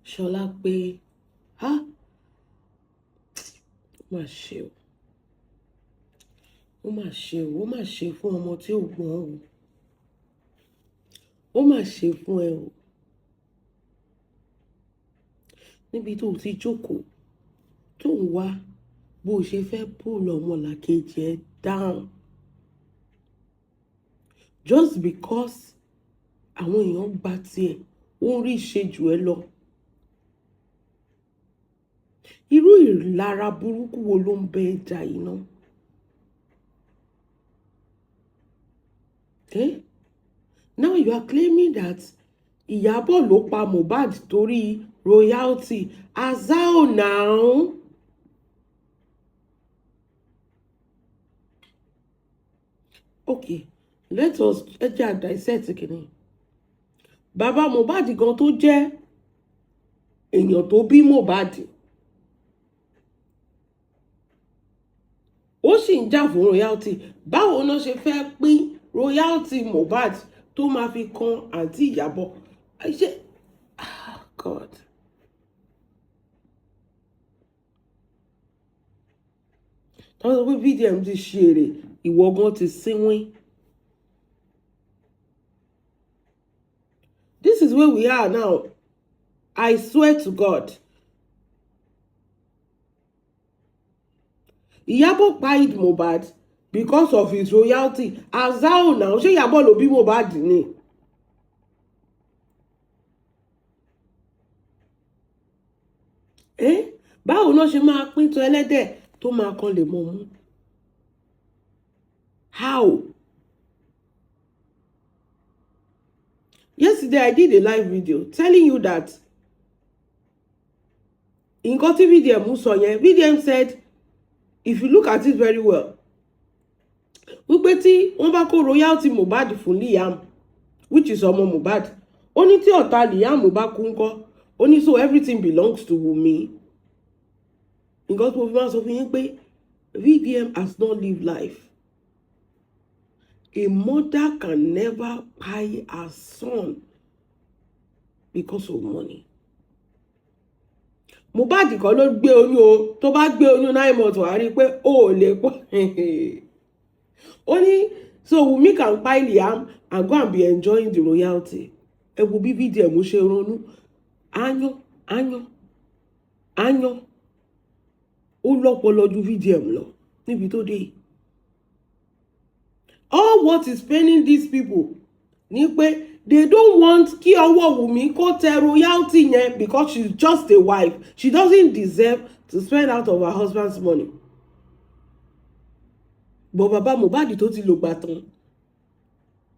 Ṣọlá pé, ha, ó mà ṣe o, ó mà ṣe o, ó mà ṣe fún ọmọ tí ò gbọ́n o, ó mà ṣe fún ẹ o. Níbi tó o ti jókòó, tó ń wá bó o ṣe fẹ́ pull ọmọlàkejì ẹ down just because àwọn èèyàn gba tiẹ̀, ó ń rí ṣe jù ẹ lọ. Irú ìlara burúkú wo ló ń bẹ ẹ jà yìí ná? Eh? Now you are claiming that Ìyábọ̀ ló pa Mohbad torí royalty. Azao now. Okay, let us ẹ jẹ́ à dissect kìíní. Bàbá Mohbad gan tó jẹ́ èèyàn tó bí Mohbad, ó sì ń jà fún royalty. Báwo náà ṣe fẹ́ pín royalty Mohbad tó máa fi kan àǹtí Ìyábọ̀? Ṣé, ah, God. Tọ́wọ́n sọ pé VDM ti ṣe èrè, ìwọ gan ti sínwín. This is where we are now. I swear to God. Ìyábọ̀ paid Mohbad because of his royalty. Azao now, ṣé Ìyábọ̀ ló bí Mohbad ni? Eh? Báwo náà ṣe máa pín tó ẹlẹ́dẹ̀ tó máa kan lè mọ̀ mú? How? Yesterday I did a live video telling you that nǹkan tí VDM sọ yẹn, VDM said, if you look at it very well, wípé tí wọ́n bá kó royalty Mohbad fún Liam, which is ọmọ Mohbad, ó ní tí ọ̀tá Liam bá kú ńkọ́, ó ní so everything belongs to Wunmi. Nǹkan tí mo fi máa sọ fún yín pé VDM has not lived life. A mother can never buy her son because of money. Mohbad kọ́ ló gbé oyún o. Tó bá gbé oyún 9 months, wàá rí i pé o ò lè pọ̀. Ó ní so Wunmi can buy Liam and go and be enjoying the royalty. Ẹ wo bí VDM ṣe ronú. Áyán, áyán, áyán, ó lọ́pọlọ ju VDM lọ níbi tó dé yìí. All what is paining these people ni pé they don't want kí ọwọ́ Wùmí kó tẹ royalty yẹn because she's just a wife. She doesn't deserve to spend out of her husband's money. But bàbá Mohbad tó ti lògbà tán,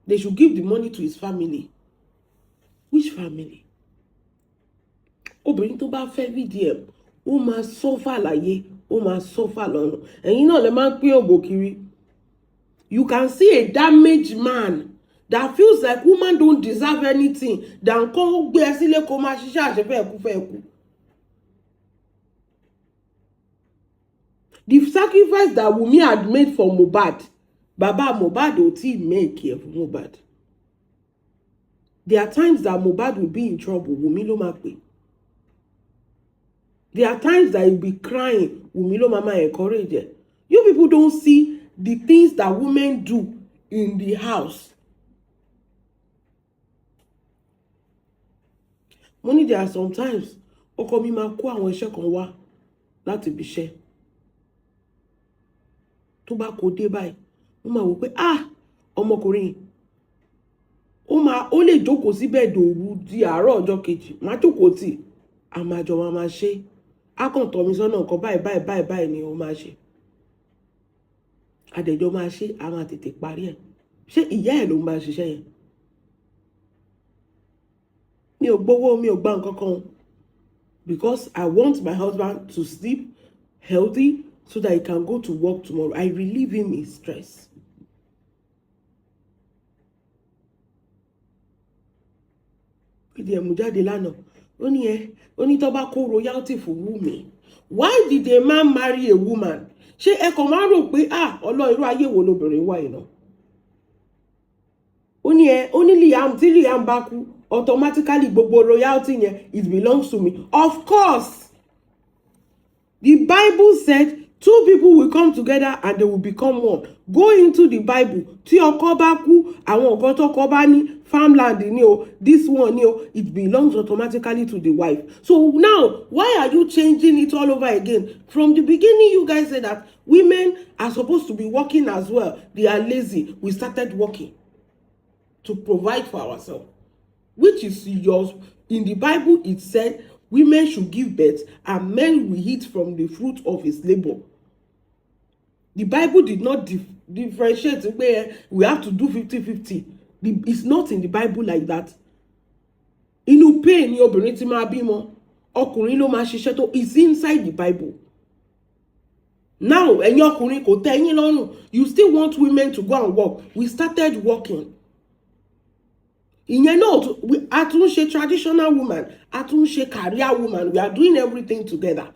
they should give the money to his family. Which family? Obìnrin tó bá fẹ́ VDM, ó máa suffer láyé, ó máa suffer lọ́run. Ẹ̀yin náà lè máa ń pín òbò kiri. You can see a damaged man that feels like woman don't deserve anything than kó gbé ẹ sílé kó máa ṣiṣẹ́ àṣefẹ́ ẹ̀kú fẹ́ ẹ̀kú. The sacrifice that Wunmi had made for Mohbad, bàbá Mohbad ò tí ì make ẹ̀ fún Mohbad. There are times that Mohbad will be in trouble, Wunmi ló máa pè. There are times that he will be crying, Wunmi ló máa máa encourage ẹ̀. You people don't see the things that women do in the house. Mo ní there are sometimes ọkọ mi máa kó àwọn iṣẹ́ kan wá láti ibi iṣẹ́. Tó bá kó dé báyìí, mo máa wò pé, ah, ọmọkùnrin ó máa ó lè jókòó síbẹ̀ dòru di àárọ̀ ọjọ́ kejì, má jókòó tì, a máa jọ máa máa ṣe. Á kàn tọ́ mi sọ́nà, nǹkan báyìí báyìí báyìí báyìí ni ó máa ṣe. Àdẹ̀jọ́ máa ṣe, a máa tètè parí ẹ̀. Ṣé ìyá ẹ̀ ló ń bá ṣiṣẹ́ yẹn? Mi ò gbowó, mi ò gba nǹkan kan because I want my husband to sleep healthy so that he can go to work tomorrow. I relieve him his stress. VDM jáde lánàá, ó ní ẹ ó ní tó bá kó royalty fún Wunmi. Why did a man marry a woman? Ṣé ẹ kàn máa ń rò pé, ah, ọlọ́ irú ayé wo lobìnrin wà yìí náà? Ó ní ẹ ó ní Liam, tí Liam bá kú, Automatically, gbogbo royalty yẹn, it belongs to me. Of course, the Bible said two people will come together and they will become one. Go into the Bible. Tí ọkọ bá kú, àwọn nǹkan tọkọ bá ní, farmland ni o, this one ni o, it belongs automatically to the wife. So now, why are you changing it all over again? From the beginning, you guys said that women are supposed to be working as well, they are lazy. We started working to provide for ourselves, which is yours. In the Bible, it said women should give birth and men will eat from the fruit of his labour. The Bible did not differentiate pé we have to do 50-50. It's not in the Bible like that. Inú pain ni obìnrin ti máa bímọ, ọkùnrin ló máa ṣiṣẹ́ tó. It's inside the Bible. Now, ẹ̀yin ọkùnrin, kò tẹ́ yín lọ́rùn. You still want women to go and work. We started working. Ìyẹn náà, a tún ṣe traditional woman, a tún ṣe career woman. We are doing everything together.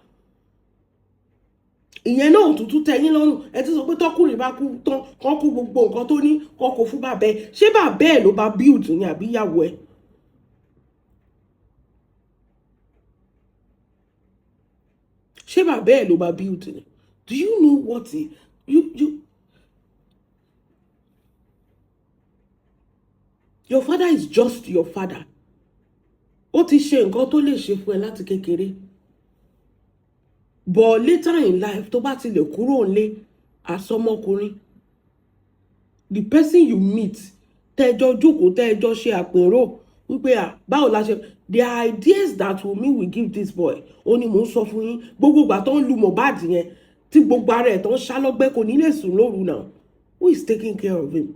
Ìyẹn náà tún tẹ́ yín lọ́rùn. Ẹ ti sọ pé tọkùnrin bá kú tán, kán kó gbogbo nǹkan tó ní, kán kó fún bàbá ẹ. Ṣé bàbá ẹ ló bá build ní àbí ìyàwó ẹ? Ṣé bàbá ẹ ló bá build ni? Do you know what you you your father is just your father. Ó ti ṣe nǹkan tó lè ṣe fún ẹ láti kékeré, but later in life, tó bá ti lè kúrò nílé àsọmọkùnrin, the person you meet, tẹ́jọ́ jókòó, tẹ́jọ́ ṣe àpérò wípé à báwo la ṣe, the ideas that Wunmi will give this boy, ó ní mò ń sọ fún yín. Gbogbo ìgbà tó ń lu Mohbad yẹn, tí gbogbo ara ẹ̀ tó ń ṣá lọ́gbẹ́, kò ní lè sùn lóru náà. Who is taking care of him?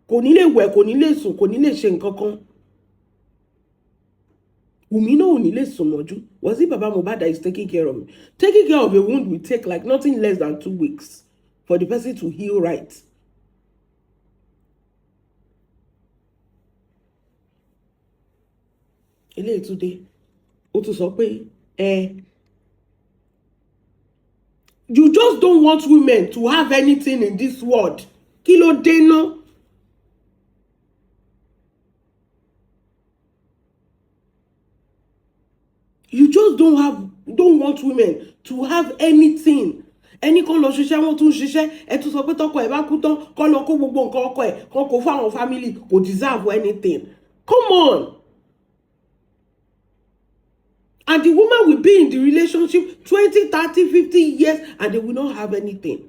Kò ní lè wẹ̀, kò ní lè sùn, kò ní lè ṣe nǹkan kan. Wùmí náà ò ní lè sùn mọ́jú. Was it Baba Mohbad that is taking care of him? Taking care of a wound will take like nothing less than 2 weeks for the person to heal, right? Eléyìí tún dé, ó tún sọ pé ẹ you just don't want women to have anything in this world. Kí ló dé náà? You just don't want women to have anything. Ẹni kan lọ ṣiṣẹ́, wọ́n tún ṣiṣẹ́. Ẹ tún sọ pé tọkọ ẹ̀ bá kú tán, kọ́ lọ kó gbogbo nǹkan ọkọ ẹ̀, kọ́ kó fáwọn family, kò deserve anything. Come on. And the woman will be in the relationship 20, 30, 50 years and they will not have anything.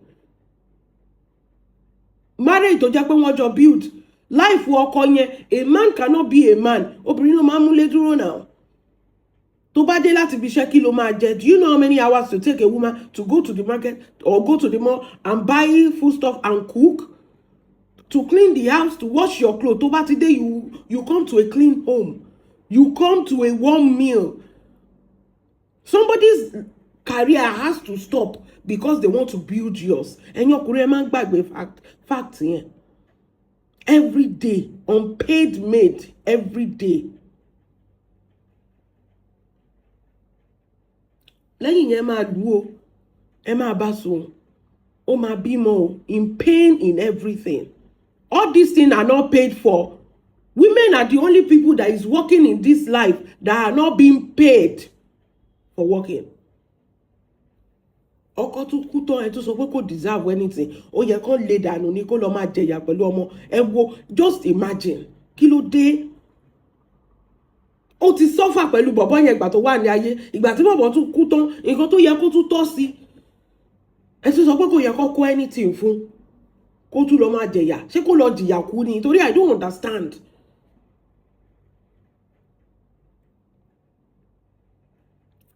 Marriage tó jẹ́ pé wọ́n jọ build life ọkọ yẹn, a man cannot be a man. Obìnrin ló máa ń múlé dúró náà. Tó bá dé láti ibi iṣẹ́, kí ló máa jẹ? Do you know how many hours to take a woman to go to the market or go to the mall and buy food stuff and cook, to clean the house, to wash your clothes? Tó bá ti dé, you come to a clean home, you come to a warm meal. Somebody's career has to stop because they want to build yours. Ẹ̀yin ọkùnrin, ẹ máa ń gbàgbé fact yẹn. Every day, unpaid maid, every day. Lẹ́yìn yẹn, máa lù ó, ẹ máa bá sùn, ó máa bímọ o, in pain, in everything. All these things are not paid for. Women are the only people that is working in this life that are not being paid for working. Ọkọ tún kú tán, ẹ tún sọ pé kò deserve anything. Ó yẹ kó lè dànù ni, kó lọ máa jẹyà pẹ̀lú ọmọ. Ẹ wo, just imagine. Kí ló dé? Ó ti suffer pẹ̀lú bọ̀bọ́ yẹn ìgbà tó wà ní ayé. Ìgbà tí bọ̀bọ́ tún kú tán, nǹkan tó yẹ kó tún tọ́ sí, ẹ tún sọ pé kò yẹ kó kó anything fún, kó tún lọ máa jẹyà. Ṣé kó lọ jìyà kú ni? Torí I don't understand.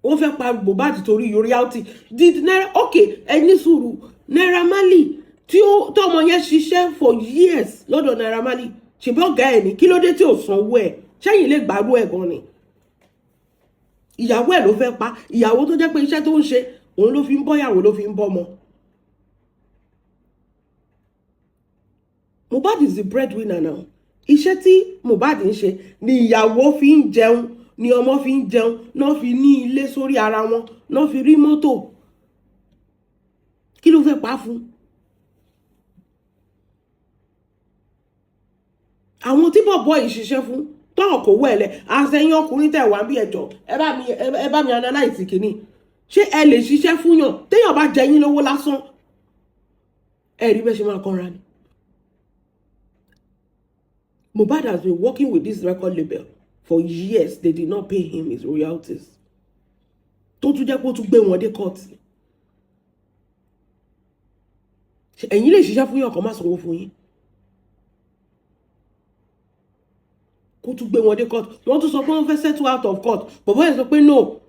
Wọ́n fẹ́ pa Mohbad torí royalty. Did Naira, okay, ẹ ní sùúrù. Naira Marley tí ó tọmọ yẹn ṣiṣẹ́ for years lọ́dọ̀ Naira Marley, ṣèbí ọ̀gá ẹ̀ ní, kí ló dé tí ò sanwó ẹ̀? Ṣẹ́yìn lè gbàrú ẹ̀ gan ni? Ìyàwó ẹ̀ ló fẹ́ pa. Ìyàwó tó jẹ́ pé iṣẹ́ tó ń ṣe, òun ló fi ń bọ́yàwó, ló fi ń bọ́mọ. Mohbad is the breadwinner now. Iṣẹ́ tí Mohbad ń ṣe ni ìyàwó fi ń jẹun, ni ọmọ fi ń jẹun, náà fi ní ilé sórí ara wọn, náà fi rí mọ́tò. Kí ló fẹ́ pa fún? Àwọn tí bọ̀bọ̀ yìí ṣiṣẹ́ fún Tọ́hàn kò wọ́ ẹ lẹ̀. Àṣẹyìn ọkùnrin tẹ̀ wá bí ẹjọ́, ẹ bá mi analyse kìíní. Ṣé ẹ lè ṣiṣẹ́ fúnyàn téèyàn bá jẹ yín lówó lásán? Ẹ rí bẹ́ẹ̀ ṣe máa kanra ni. Mohbad has been working with this record label for years. They did not pay him his royalties, tó tún jẹ́ pé ó tún gbé wọn dé court. Ẹ̀yin lè ṣiṣẹ́ fún yàn kan má sanwó fún yín, kó tún gbé wọn dé court? Wọ́n tún sọ pé wọ́n fẹ́ settle out of court. Bọ̀bọ́ yẹn sọ pé no,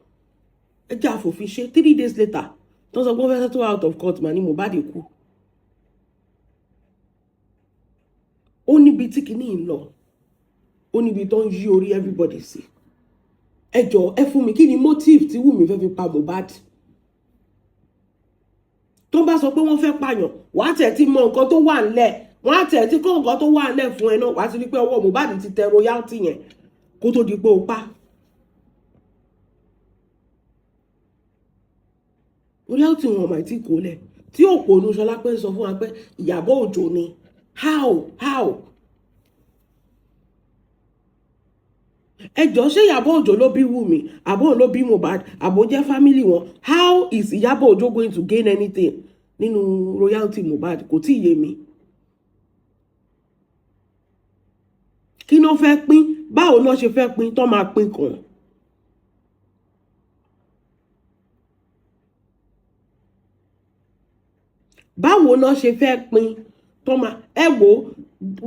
ẹ jẹ́ àfòfin ṣe. 3 days later tó sọ pé wọ́n fẹ́ settle out of court mà ní Mohbad kú. Ó níbi tí kinní yìí ń lọ, ó níbi tó ń yí orí everybody sí. Ẹ jọ, ẹ fún mi, kí ni motive tí Wùmí fẹ́ fi pa Mohbad? Tó bá sọ pé wọ́n fẹ́ pààyàn, wàá tẹ̀ tí mọ nǹkan tó wà ńlẹ̀, wọ́n á tẹ̀ tí kó nǹkan tó wà ńlẹ̀ fún ẹ náà, wàá ti rí pé ọwọ́ Mohbad ti tẹ royalty yẹn kó tó di pé o pa. Royalty wọn mà tí kò lẹ̀ tí òpònú Ṣọlápẹ́ sọ fún wa pé Ìyábọ̀ Òjó ni. How? Ẹ jọ, ṣé Ìyábọ̀ Òjó ló bí Wùmí, àbó ló bí Mohbad, àbó jẹ́ family wọn? How is Ìyábọ̀ Òjó going to gain anything nínú royalty Mohbad? Kò tí ì yé mi. Kí ló fẹ́ pín? Báwo náà ṣe fẹ́ pín tó máa pín kàn? Báwo náà ṣe fẹ́ pín tó máa? Ẹ wo,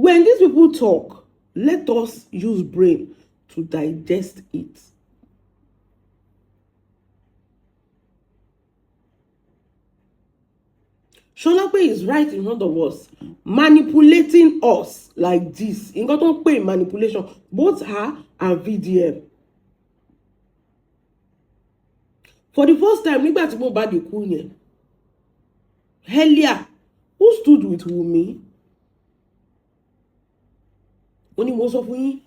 when these people talk, let us use brain to digest it. Sholape is right in front of us, manipulating us like this. Nǹkan tó ń pè manipulation, both her and VDM. For the first time nígbà tí Mohbad kú yẹn, earlier, who stood with Wunmi? Ó ní mo sọ fún yín,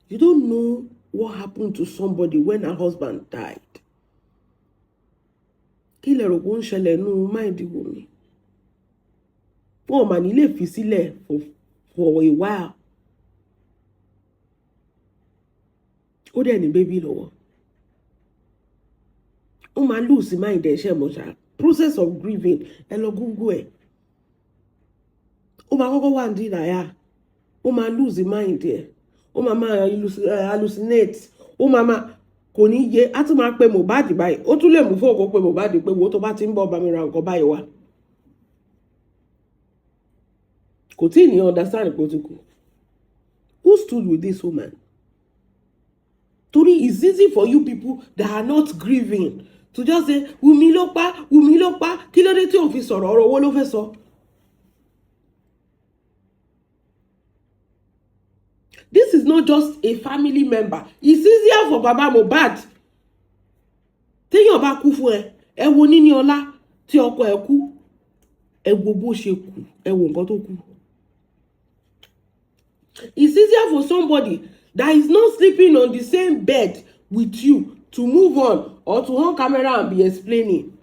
you don't know what happened to somebody when her husband died. Kí lẹ rò pé ó ń ṣẹlẹ̀ nínú mind Wunmi? Wọn ò mà ní lè fi sílẹ̀ for a while. Ó dẹ̀ ní baby lọ́wọ́. Ó máa lose mind ẹ̀ ṣe mọ̀ ṣá. Process of grieving, ẹ lọ Google ẹ̀. Ó máa kọ́kọ́ wà ní denial. Ó máa lose mind ẹ̀. Ó máa máa hallucinate. Ó máa máa kò ní yé. Á tún máa pe Mohbad báyìí. Ó tún lè mú fóònù kó pe Mohbad pé wo, tó bá ti ń bọ̀, bá mi ra nǹkan báyìí wá. Kò tí ì ní understand pé ó ti kú. Who stood with this woman? Torí it's easy for you people that are not grieving to just say Wùmí ló pa, Wùmí ló pa. Kí ló dé tí ò fi sọ̀rọ̀? Ọ̀rọ̀ owó ló fẹ́ sọ. This is not just a family member. It's easier for Baba Mohbad. Téèyàn bá kú fún ẹ, ẹ wo níní ọlá tí ọkọ ẹ kú, ẹ wo bó ṣe kú, ẹ wo nǹkan tó kú. It's easier for somebody that is not sleeping on the same bed with you to move on or to on camera and be explaining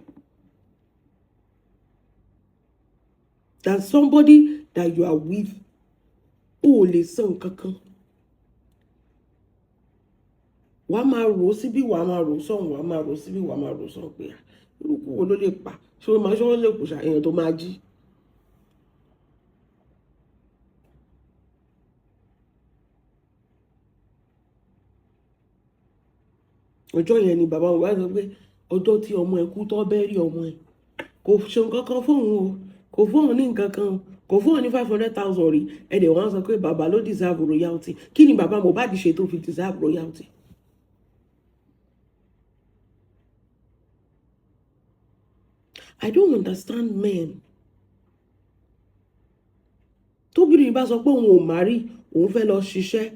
than somebody that you are with. O ò lè sọ nǹkan kan. Wàá máa rò ó síbí, wàá máa rò ó sọ̀hún, wàá máa rò ó síbí, wàá máa rò ó sọ̀hún pé irú kú wo ló lè pa? Ṣé o máa ṣé wọ́n lè kù ṣá èèyàn tó máa jí? Ọjọ́ yẹn ni bàbá Mohbad sọ pé ọjọ́ tí ọmọ ẹ kú tó bẹ́rí ọmọ ẹ, kò ṣe nǹkan kan fóun o, kò fóun ní nǹkan kan o, kò fóun ní 500,000 rí. Ẹ̀dẹ̀ wọ́n sọ pé bàbá ló deserve royalty. Kí ni bàbá Mohbad ṣe tó fi deserve royalty? I don't understand men. Tóbìnrin bá sọ pé òun ò marry, òun fẹ́ lọ ṣiṣẹ́,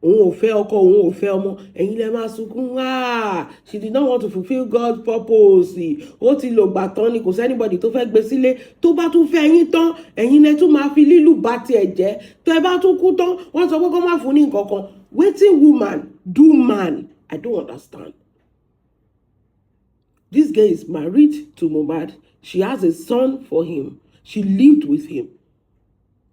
òun ò fẹ́ ọkọ, òun ò fẹ́ ọmọ, ẹ̀yin lẹ máa sunkún. Ah, she did not want to fulfil God's purpose. Ó ti lò gbà tán ni, kò sí anybody tó fẹ́ gbé sílé. Tó bá tún fẹ́ yín tán, ẹ̀yin lẹ tún máa fi lílù bá tiẹ̀ jẹ́. Tó ẹ bá tún kú tán, wọ́n sọ pé kó má fún ní nǹkan kan. Wetin woman do man? I don't understand. This girl is married to Mohbad. She has a son for him. She lived with him.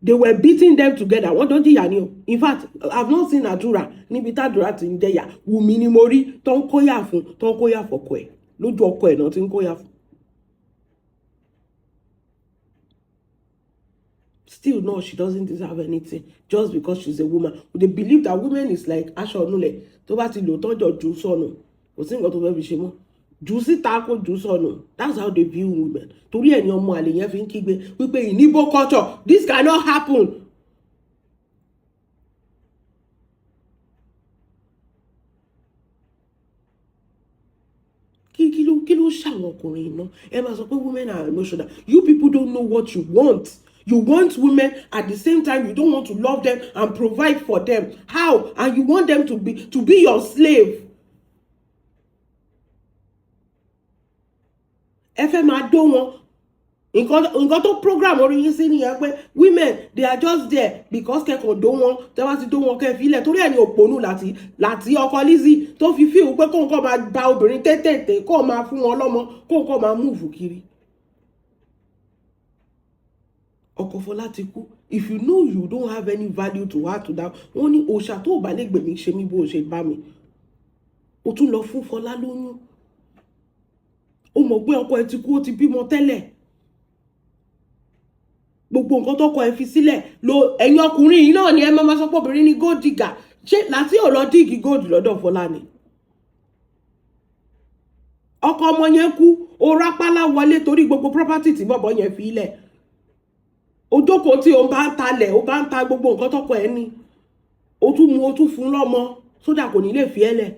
They were beating them together. Wọ́n jọ ń jìyà ni o. In fact, I've not seen Àdúrà níbi tàdúrà ti ń jẹyà. Wùmí ni mo rí tó ń kóyà fún, tó ń kóyà fọkọ ẹ̀. Lójú ọkọ ẹ̀ náà ti ń kóyà fún. Still, no, she doesn't deserve anything just because she's a woman. They believe that women is like aṣọ onúlẹ̀ tó bá ti lò tọ́jọ́ jù sọnù. Kò sí nǹkan tó fẹ́ fi ṣe mọ́. Jù síta kó jù sọnù. That's how they view women. Torí ẹ̀ ni ọmọ àlè yẹn fi ń kígbe wípé in Igbo culture, this cannot happen. Kí ló ṣàwọn ọkùnrin iná? Ẹ máa sọ pé women are emotional. You people don't know what you want. You want women, at the same time you don't want to love them and provide for them. How? And you want them to be your slave. Ẹ fẹ́ máa dó wọn. Nǹkan tó program orí yín sí nìyẹn pé women, they are just there because kẹ́kọ̀ọ́ dó wọn. Tẹ́ bá ti dó wọn, kẹ́ fi ilẹ̀. Torí ẹ̀ ní òpònú láti ọkọ Lizzy tó fi fíìmù pé kóun kọ́ máa ba obìnrin tètè, kóun máa fún wọn lọ́mọ, kóun kọ́ máa move kiri. Ọkọ Fọlá ti kú. If you know you don't have any value to add to that, wọ́n ní òòṣà tó bá lè gbèmí ṣe mí bó ṣe bá mi. O tún lọ fún Fọlá lóyún. Ó mọ̀ pé ọkọ ẹ ti kú, ó ti bímọ tẹ́lẹ̀. Gbogbo nǹkan tọkọ ẹ fi sílẹ̀ lo. Ẹ̀yin ọkùnrin yìí náà ni ẹ máa ma sọ pé obìnrin ni gold digger. Ṣé láti ò lọ dig gold lọ́dọ̀ Fọlá ni? Ọkọ ọmọ yẹn kú, ó rápálá wọlé torí gbogbo property tí bọ̀bọ̀ yẹn fi lẹ̀. Ó jókòó tí ó bá ń talẹ̀, ó bá ń ta gbogbo nǹkan tọkọ ẹ ní. Ó tún mú, ó tún fún lọ́mọ sódà kò ní lè fi ẹ́ lẹ̀.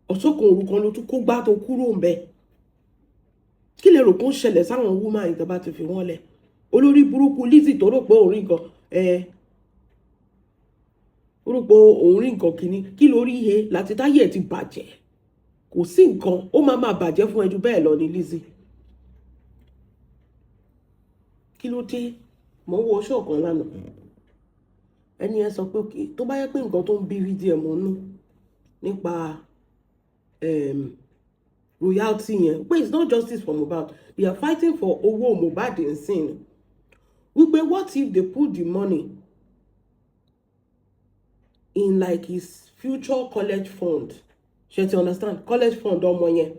Ọ̀sọ́kan òru kan ló tún kó gbá tó kúrò ń bẹ̀. Kí lè rò kó ń ṣẹlẹ̀ sáwọn woman yìí tó bá ti fi wọ́n lẹ̀? Olórí burúkú Lizzy tó rò pé òun rí nǹkan ẹ, ó rò pé òun rí nǹkan kìíní. Kí ló rí he láti táyé ẹ̀ ti bàjẹ́? Kò sí nǹkan ó máa máa bàjẹ́ fún ẹ ju bẹ́ẹ̀ lọ ní Lizzy. Kí ló dé? Mo ń wo show kan lánàá. Ẹni ẹ sọ pé okay, tó bá yẹ pé nǹkan tó ń bí VDM nú nípa royalty yẹn, pé it's not justice for Mohbad, they are fighting for owó Mohbad nsìn, wípé what if they put the money in like his future college fund? Ṣe ti understand? College fund ọmọ yẹn,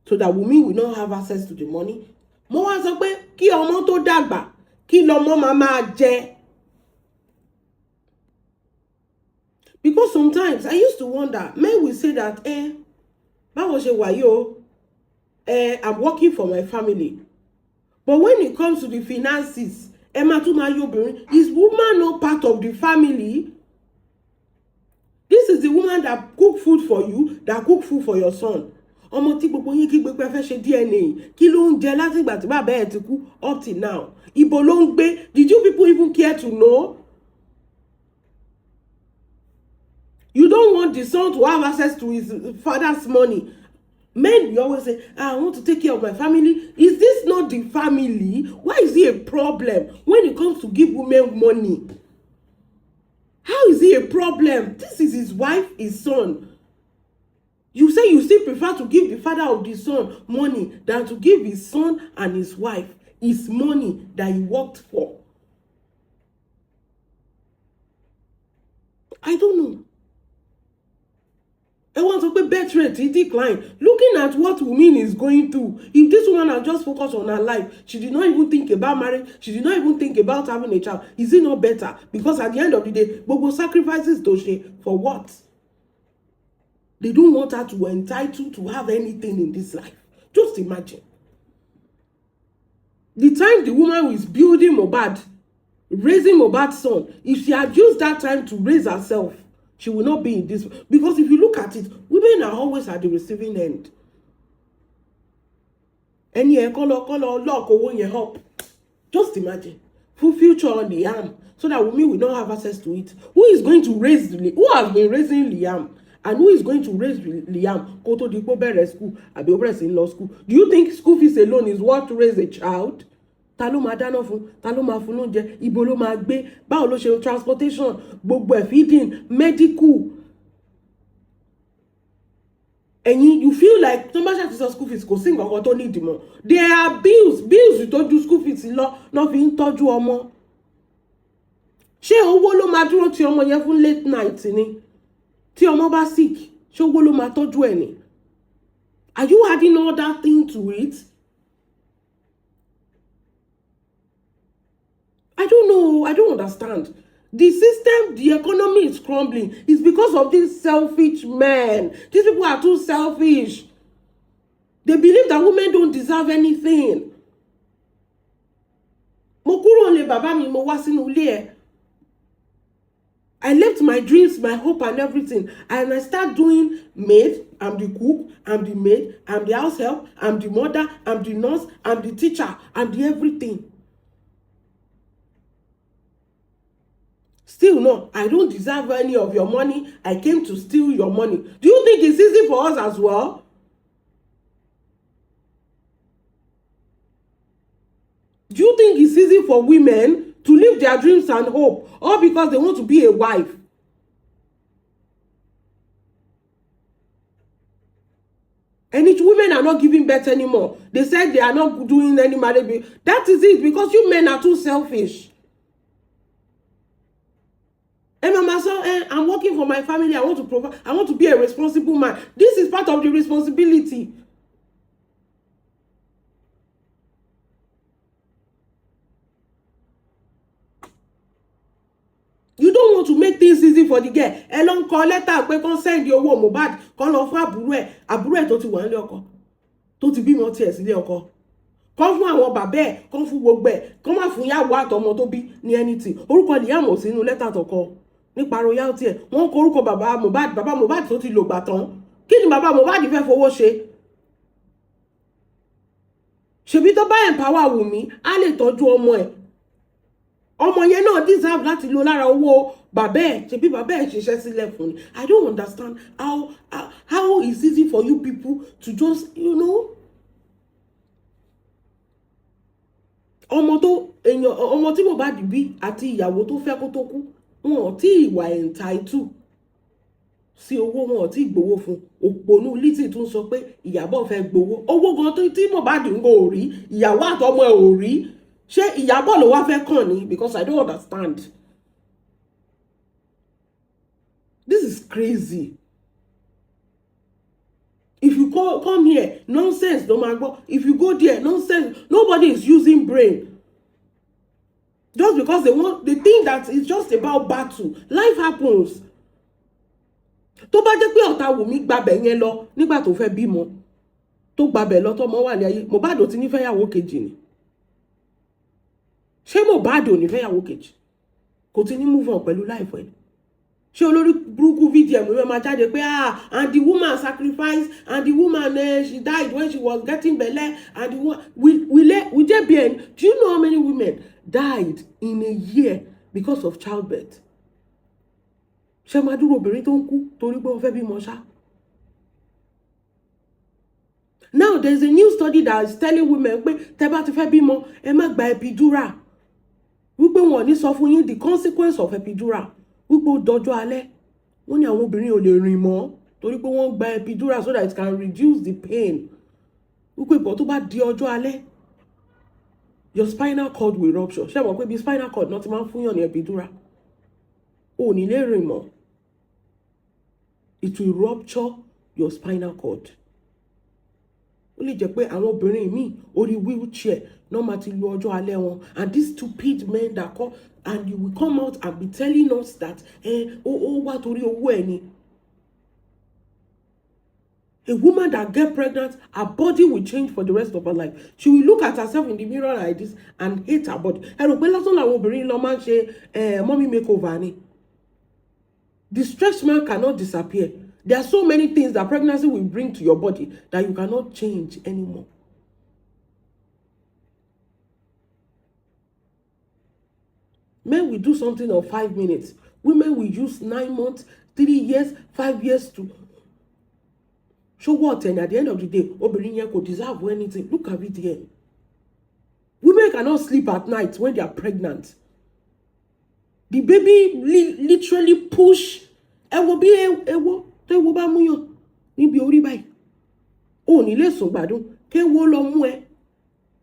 so that Wunmi will not have access to the money. Mo wá sọ pé kí ọmọ tó dàgbà, kí lọmọ máa máa jẹ? Because sometimes I used to wonder, men will say that, báwo ṣe wà yìí o, I'm working for my family, but when it comes to the finances, ẹ máa tún máa yọ obìnrin. Is woman not part of the family? This is the woman that cook food for you, that cook food for your son. Ọmọ tí gbogbo yín kígbe pé fẹ́ ṣe DNA, kí ló ń jẹ látìgbà tí bàbá ẹ̀ ti kú up till now? Ibo ló ń gbé? Did you people even care to know? You don't want the son to have access to his father's money. Men, you always say, "I want to take care of my family." Is this not the family? Why is it a problem when it comes to give women money? How is it a problem? This is his wife, his son. You say you still prefer to give the father of the son money than to give his son and his wife his money that he worked for. I don't know. Ẹ wọ́n sọ pé birth rate decline. Looking at what Wunmi is going through, if this woman had just focused on her life, she did not even think about marriage, she did not even think about having a child, is it not better? Because at the end of the day, gbogbo sacrifices tó ṣe, for what? They don't want her to entitle to have anything in this life. Just imagine the time the woman is building Mohbad, raising Mohbad's son. If she had used that time to raise herself, she will not be in this. Because if you look at it, women are always at the receiving end. Ẹni ẹ kọ́ lọ lock owó yẹn up. Just imagine, full future on Liam, so that Wunmi will not have access to it. Who is going to raise who has been raising Liam, and who is going to raise Liam kó tó di pé ó bẹ̀rẹ̀ school àbí ó bẹ̀rẹ̀ sí lọ school? Do you think school fees alone is what to raise a child? Ta ló máa dáná fún? Ta ló máa fún lóúnjẹ? Ibo ló máa gbé? Báwo ló ṣe transportation, gbogbo ẹ̀, feeding, medical? Ẹ̀yin, you feel like tó bá ṣàtúnṣe school fees, kò sí nǹkan kan tó ní ìdìmọ̀. There are bills, bills tó ju school fees lọ náà fi ń tọ́jú ọmọ. Ṣé owó ló máa dúró ti ọmọ yẹn fún late night ni? Tí ọmọ bá sick, ṣé owó ló máa tọ́jú ẹ̀ ni? Are you adding all that thing to it? I don't know. I don't understand. The system, the economy is crumbling. It's because of these selfish men. These people are too selfish. They believe that women don't deserve anything. Mo kúrò nílé bàbá mi, mo wá sínú ilé ẹ̀. I left my dreams, my hope and everything, and I start doing maid. I'm the cook, I'm the maid, I'm the house help, I'm the mother, I'm the nurse, I'm the teacher, I'm the everything. Still no, I don't deserve any of your money. I came to steal your money. Do you think it's easy for us as well? Do you think it's easy for women to live their dreams and hope all because they want to be a wife? And if women are not giving birth anymore, they said they are not doing any marriage. That is it, because you men are too selfish. Ẹ máa ma sọ, ẹ, "I'm working for my family, I want to provide, I want to be a responsible man." This is part of the responsibility. You don't want to make things easy for the girl. Ẹ lọ ń kọ lẹ́tà pé kán send owó Mohbad, kán lọ fún àbúrò ẹ̀, àbúrò ẹ̀ tó ti wà nílé ọkọ, tó ti bímọ tiẹ̀ sílé ọkọ, kán fún àwọn bàbá ẹ̀, kán fún gbogbo ẹ̀, kán má fún yàwó àtọmọ tó bí ní anything. Orúkọ Liam ò sínú lẹ́tà tó kọ nípa royalty ẹ̀. Wọ́n kọ orúkọ bàbá Mohbad, bàbá Mohbad tó ti lògbà tán. Kí ni bàbá Mohbad fẹ́ fowó ṣe? Ṣebí tó bá empower Wùmí, á lè tọ́jú ọmọ ẹ̀. Ọmọ yẹn náà deserve láti lo lára owó bàbá ẹ̀. Ṣebí bàbá ẹ̀ ṣiṣẹ́ sílẹ̀ fún ni. I don't understand how it's easy for you people to just. Ọmọ tó èèyàn, ọmọ tí Mohbad bí àti ìyàwó tó fẹ́ kó tó kú, wọn ò tí ì wà entitled sí owó, wọn ò tí ì gbowó fún. Òpònú Lizzy tún sọ pé Ìyábọ̀ fẹ́ gbowó. Owó gan tí Mohbad ń go rí, ìyàwó àtọmọ ẹ̀ ò rí. Ṣé Ìyábọ̀ ló wá fẹ́ kàn ní? Because I don't understand. This is crazy. If you come here, nonsense ló máa gbọ́. If you go there, nonsense. Nobody is using brain. Just because they think that it's just about battle. Life happens. Tó bá jẹ́ pé ọ̀tá Wùmí gbabẹ̀ yẹn lọ nígbà tó fẹ́ bímọ, tó gbabẹ̀ lọ, tọmọ wà ní ayé, Mohbad ò ti ní fẹ́yàwó kejì ni? Ṣé Mohbad ò ní fẹ́yàwó kejì? Kò ti ní move on pẹ̀lú life ẹ̀? Ṣé olórí burúkú VDM wọ́n máa jáde pé, "Ah, and the woman sacrifice, and the woman, she died when she was getting belle," and the woman will there be any? Do you know how many women died in a year because of childbirth? Ṣé máa dúró obìnrin tó ń kú torí pé wọ́n fẹ́ bímọ ṣá? Now there is a new study that is telling women pé tẹ́ bá ti fẹ́ bímọ, ẹ má gba epidural, wípé wọn ò ní sọ fún yín the consequence of epidural, wípé ó dọjọ́ alẹ́. Wọ́n ní àwọn obìnrin ò lè rìn mọ́ torí pé wọ́n gba epidural so that it can reduce the pain, wípé ìbọn tó bá di ọjọ́ alẹ́, your spinal cord will rupture. Ṣé mọ̀ pé bí spinal cord náà ti máa ń fúnyàn ní epidural, ò ní lè rìn mọ́. It will rupture your spinal cord. Ó lè jẹ́ pé àwọn obìnrin míì, orí wheelchair náà máa ti lo ọjọ́ alẹ́ wọn. And these stupid men that come and you will come out and be telling us that ó wá torí owó ẹ̀ ni. A woman that get pregnant, her body will change for the rest of her life. She will look at herself in the mirror like this and hate her body. Ẹ rò pé lásán làwọn obìnrin lọ máa ń ṣe mommy makeover ni? The stretch mark cannot disappear. There are so many things that pregnancy will bring to your body that you cannot change anymore. Men will do something of 5 minutes. Women will use 9 months, 3 years, 5 years to show what? And at the end of the day, obìnrin yẹn kò deserve anything. Look at it here. Women cannot sleep at night when they are pregnant. The baby literally push. Ẹ wo bí ewo tó ewo bá múyàn níbi orí báyìí, ò ní lè sùn gbádùn. Kéwo lọ mú ẹ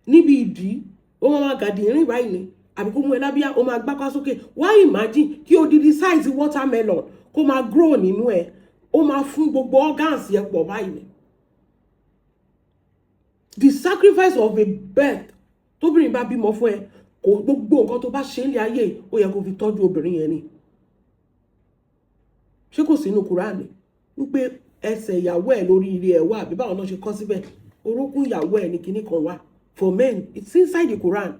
níbi ìdí, ó máa ma gàdí rìn báyìí ni. Àbí kó mú ẹ lábíyá, ó máa gbápá sókè. Wá imagine kí odidi size watermelon kó máa grow nínú ẹ, ó máa fún gbogbo organs yẹn pọ̀ báyìí. The sacrifice of a birth, tóbìnrin bá bímọ fún ẹ, kò gbogbo nǹkan tó bá ṣe ń lé ayé, ó yẹ kó fi tọ́jú obìnrin yẹn ni. Ṣé kò sínú Kúránì wípé ẹsẹ̀ ìyàwó ẹ̀ lórí ilé ẹ̀ wà, àbí báwọn náà ṣe kọ́ síbẹ̀, orókún ìyàwó ẹ̀ ní kinní kan wà? For men, it's inside the Quran.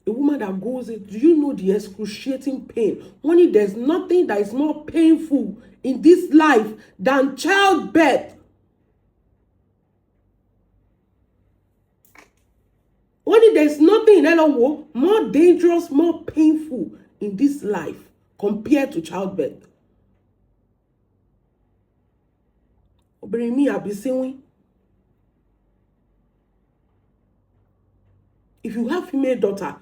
A woman that goes in, do you know the excruciating pain? Wọ́n ní there's nothing that is more painful in this life than childbirth. Wọ́n ní there's nothing, ẹ lọ wo, more dangerous, more painful in this life compared to childbirth. Obìnrin mi àbí sínwín. If you have female daughter,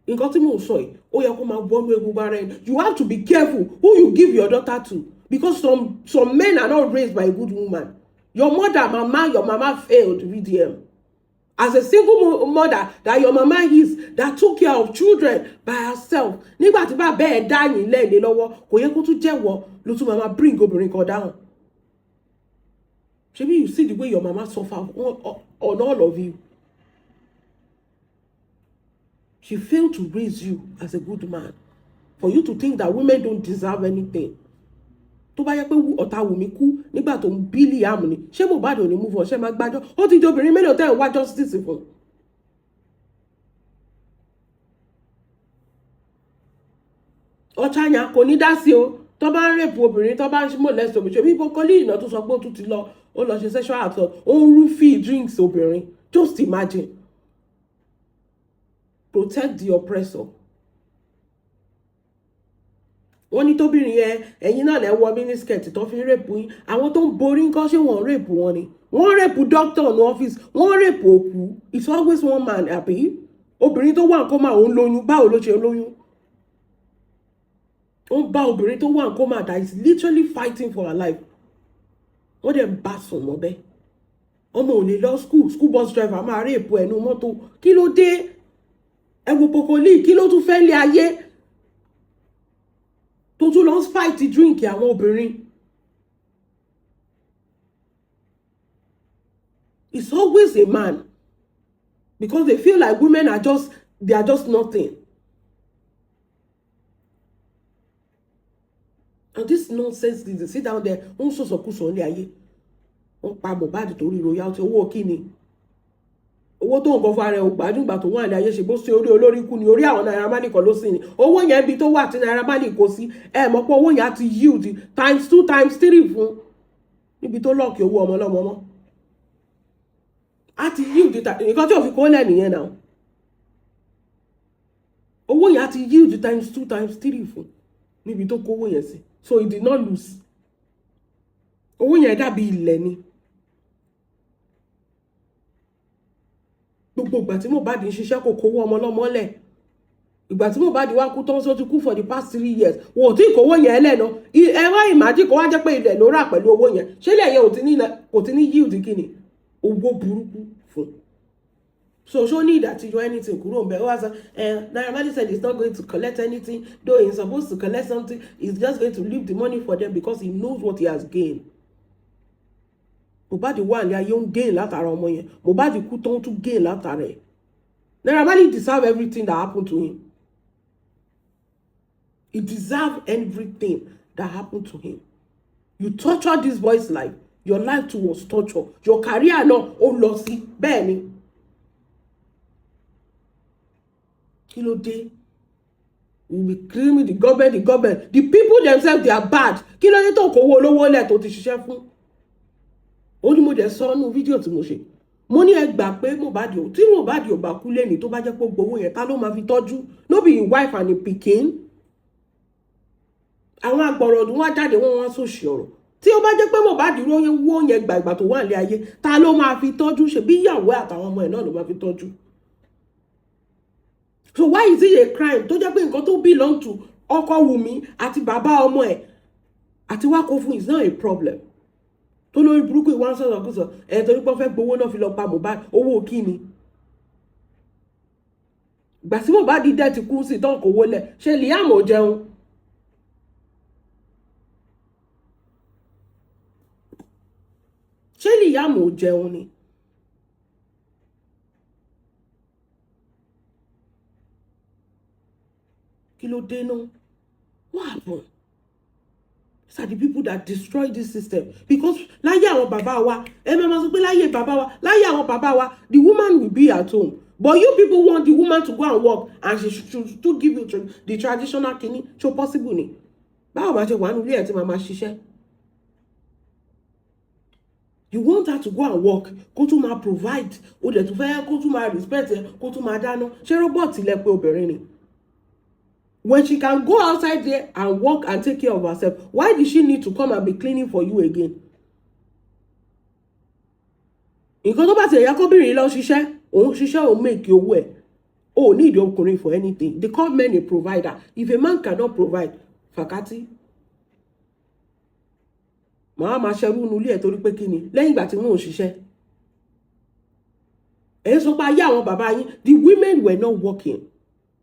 nǹkan tí mò ń sọ yìí, ó yẹ kó máa wọnú egungun ara ẹni. You have to be careful who you give your daughter to, because some men are not raised by a good woman. Your mother, mama, your mama failed VDM. As a single mother that your mama is, that took care of children by herself, nígbà tí bàbá ẹ̀ dá yín lẹ́ẹ̀lẹ́ lọ́wọ́, kò yẹ kó tún jẹ́wọ́ ló tún mama bring obìnrin kan down. Ṣebí you see the way your mama suffer on all of you. She failed to raise you as a good man. For you to think that women don't deserve anything. Tó bá yẹ pé ọ̀tá Wùmí kú nígbà tó ń bí Liam ni, ṣé Mohbad ò ní move on? Ṣé máa gbájọ́? Ó ti di obìnrin mélòó tẹ́ ẹ̀ ń wá justice fún? Ọ̀chanya kò ní dá sí o. Tó bá ń rape obìnrin, tó bá ń molest obìnrin, ṣebí Bokoli ìná tó sọ pé ó tún ti lọ, ó lọ ṣe sexual assault, ó ń rúfì drinks obìnrin. Just imagine. Protect the oppressor. Wọ́n ní tóbìnrin yẹn, ẹ̀yin náà lẹ́ wọ miniskirt tó fi ń rape yín. Àwọn tó ń borí ńkọ́, ṣé wọ́n rape wọn ni? Wọ́n rape doctor ní ọ́fíìsì, wọ́n rape òkú. It's always one man, àbí? Obìnrin tó wà ní coma, òun lóyún, báwo ló ṣe lóyún? Ó ń bá obìnrin tó wà ní coma that is literally fighting for her life. Wọ́n dẹ̀ ń bá sùn mọ́ bẹ́ẹ̀. Ọmọ ò lè lọ school, school bus driver máa rape ẹnu mọ́tò. Kí ló dé? Ẹ wo Bokoli, kí ló tún fẹ́ lé ayé? Tó tún lọ fight drink àwọn obìnrin. It's always a man, because they feel like women are just, they are just nothing. And this nonsense, they sit down there, ó ń sọ̀sọ̀kúsọ ní ayé. Wọ́n pa Mohbad torí royalty, owó kíni? Owó tó nǹkan fún ara ẹ̀ ò gbádùn ìgbà tó wà ní ayé, ṣe bó ṣe orí olórí kú ni, orí àwọn Naira Marley kan ló sì ní. Owó yẹn ibi tó wà tí Naira Marley kó sí, ẹ mọ̀ pé owó yẹn á ti yield times 2 times 3 fún níbi tó lock owó ọmọ ọlọ́mọ mọ́. Á ti yield nǹkan tí ò fi kó lẹ̀ nìyẹn náà. Owó yẹn á ti yield times 2 times 3 fún níbi tó kó owó yẹn sí. So he did not lose. Owó yẹn dàbí ilẹ̀ ni. Gbogbo ìgbà tí Mohbad ń ṣiṣẹ́ kò kówó ọmọ ọlọ́mọ lẹ̀. Ìgbà tí Mohbad wá kú tán, só ti kú for the past 3 years. Wọn ò tí ì kówó yẹn lẹ̀ náà. Ẹ wá imagine kó wá jẹ́ pé ilẹ̀ ló rà pẹ̀lú owó yẹn. Ṣé ilẹ̀ yẹn kò ti ní yield kíni? Owó burúkú fún. So ṣó ní ìdá tí yọ anything kúrò ńbẹ̀? Ó wá sọ, Naira Marley said he's not going to collect anything, though he's supposed to collect something, he's just going to leave the money for them because he knows what he has gained. Mohbad wà ní ayé, ó ń gain látara ọmọ yẹn. Mohbad kú tó ń tún gain látara ẹ̀. Naira Marley deserve everything that happened to him. He deserve everything that happened to him. You torture this boy's life. Your life too was torture. Your career náà ó lọ sí bẹ́ẹ̀ ni. Kí ló dé? We be claiming the government, the government. The people themselves, they are bad. Kí ló dé tó kówó olówó lẹ̀ tó ti ṣiṣẹ́ fún? Ó ní mo dẹ̀ sọ nínú fídíò tí mo ṣe. Mo ní ẹ gbà pé Mohbad ò, tí Mohbad ò bá kú lẹ́ni, tó bá jẹ́ pé ó gbowó yẹn, ta ló máa fi tọ́jú? No be him wife and him pikin. Àwọn agbọ̀rọ̀dún wá jáde, wọ́n wá sòṣì ọ̀rọ̀. Tí ó bá jẹ́ pé Mohbad róyún wó yẹn gbà ìgbà tó wà ní ayé, ta ló máa fi tọ́jú? Ṣe bí ìyàwó àtàwọn ọmọ ẹ̀ náà ló máa fi tọ́jú? So why is it a crime tó jẹ́ pé nǹkan tó belong to ọkọ Wùmí àti bàbá ọmọ ẹ̀ àti wá kó fún is not a problem? Tó lórí burúkú ìwà ń sọ̀rọ̀ kó sọ ẹ̀ torí pé wọ́n fẹ́ gbowó náà fi lọ pa Mohbad. Owó kí ni? Ìgbà tí Mohbad dẹ̀ ti kú sí tán, kò wọlé. Ṣé Liam ò jẹun? Ṣé Liam ò jẹun ni? Kí ló dé náà? What happened? These are the people that destroy this system, because láyé àwọn bàbá wa, ẹ máa ma sọ pé láyé bàbá wa, láyé àwọn bàbá wa, the woman will be at home, but you people want the woman to go and work and she should to give you the traditional kini. Ṣó possible ni? Báwo máa ṣe wà nílé ẹ̀ tí màá máa ṣiṣẹ́? You want her to go and work, kó tún máa provide, ó dẹ̀ tún fẹ́ kó tún máa respect ẹ, kó tún máa dáná. Ṣé robot lẹ pé obìnrin ni? When she can go outside there and work and take care of herself, why did she need to come and be cleaning for you again? Nǹkan tó bá ti ẹ̀yà kóbìnrin lọ ṣiṣẹ́, òun ṣiṣẹ́, òun make owó ẹ̀, o ò ní ìdí ọkùnrin for anything. They call men a provider. If a man cannot provide, fàkátì màá máa ṣerú inú ilé ẹ̀, torí pé kí ni? Lẹ́yìn ìgbà tí wọ́n ò ṣiṣẹ́, ẹ̀ ń sọ pé ayé àwọn bàbá yín, the women were not working,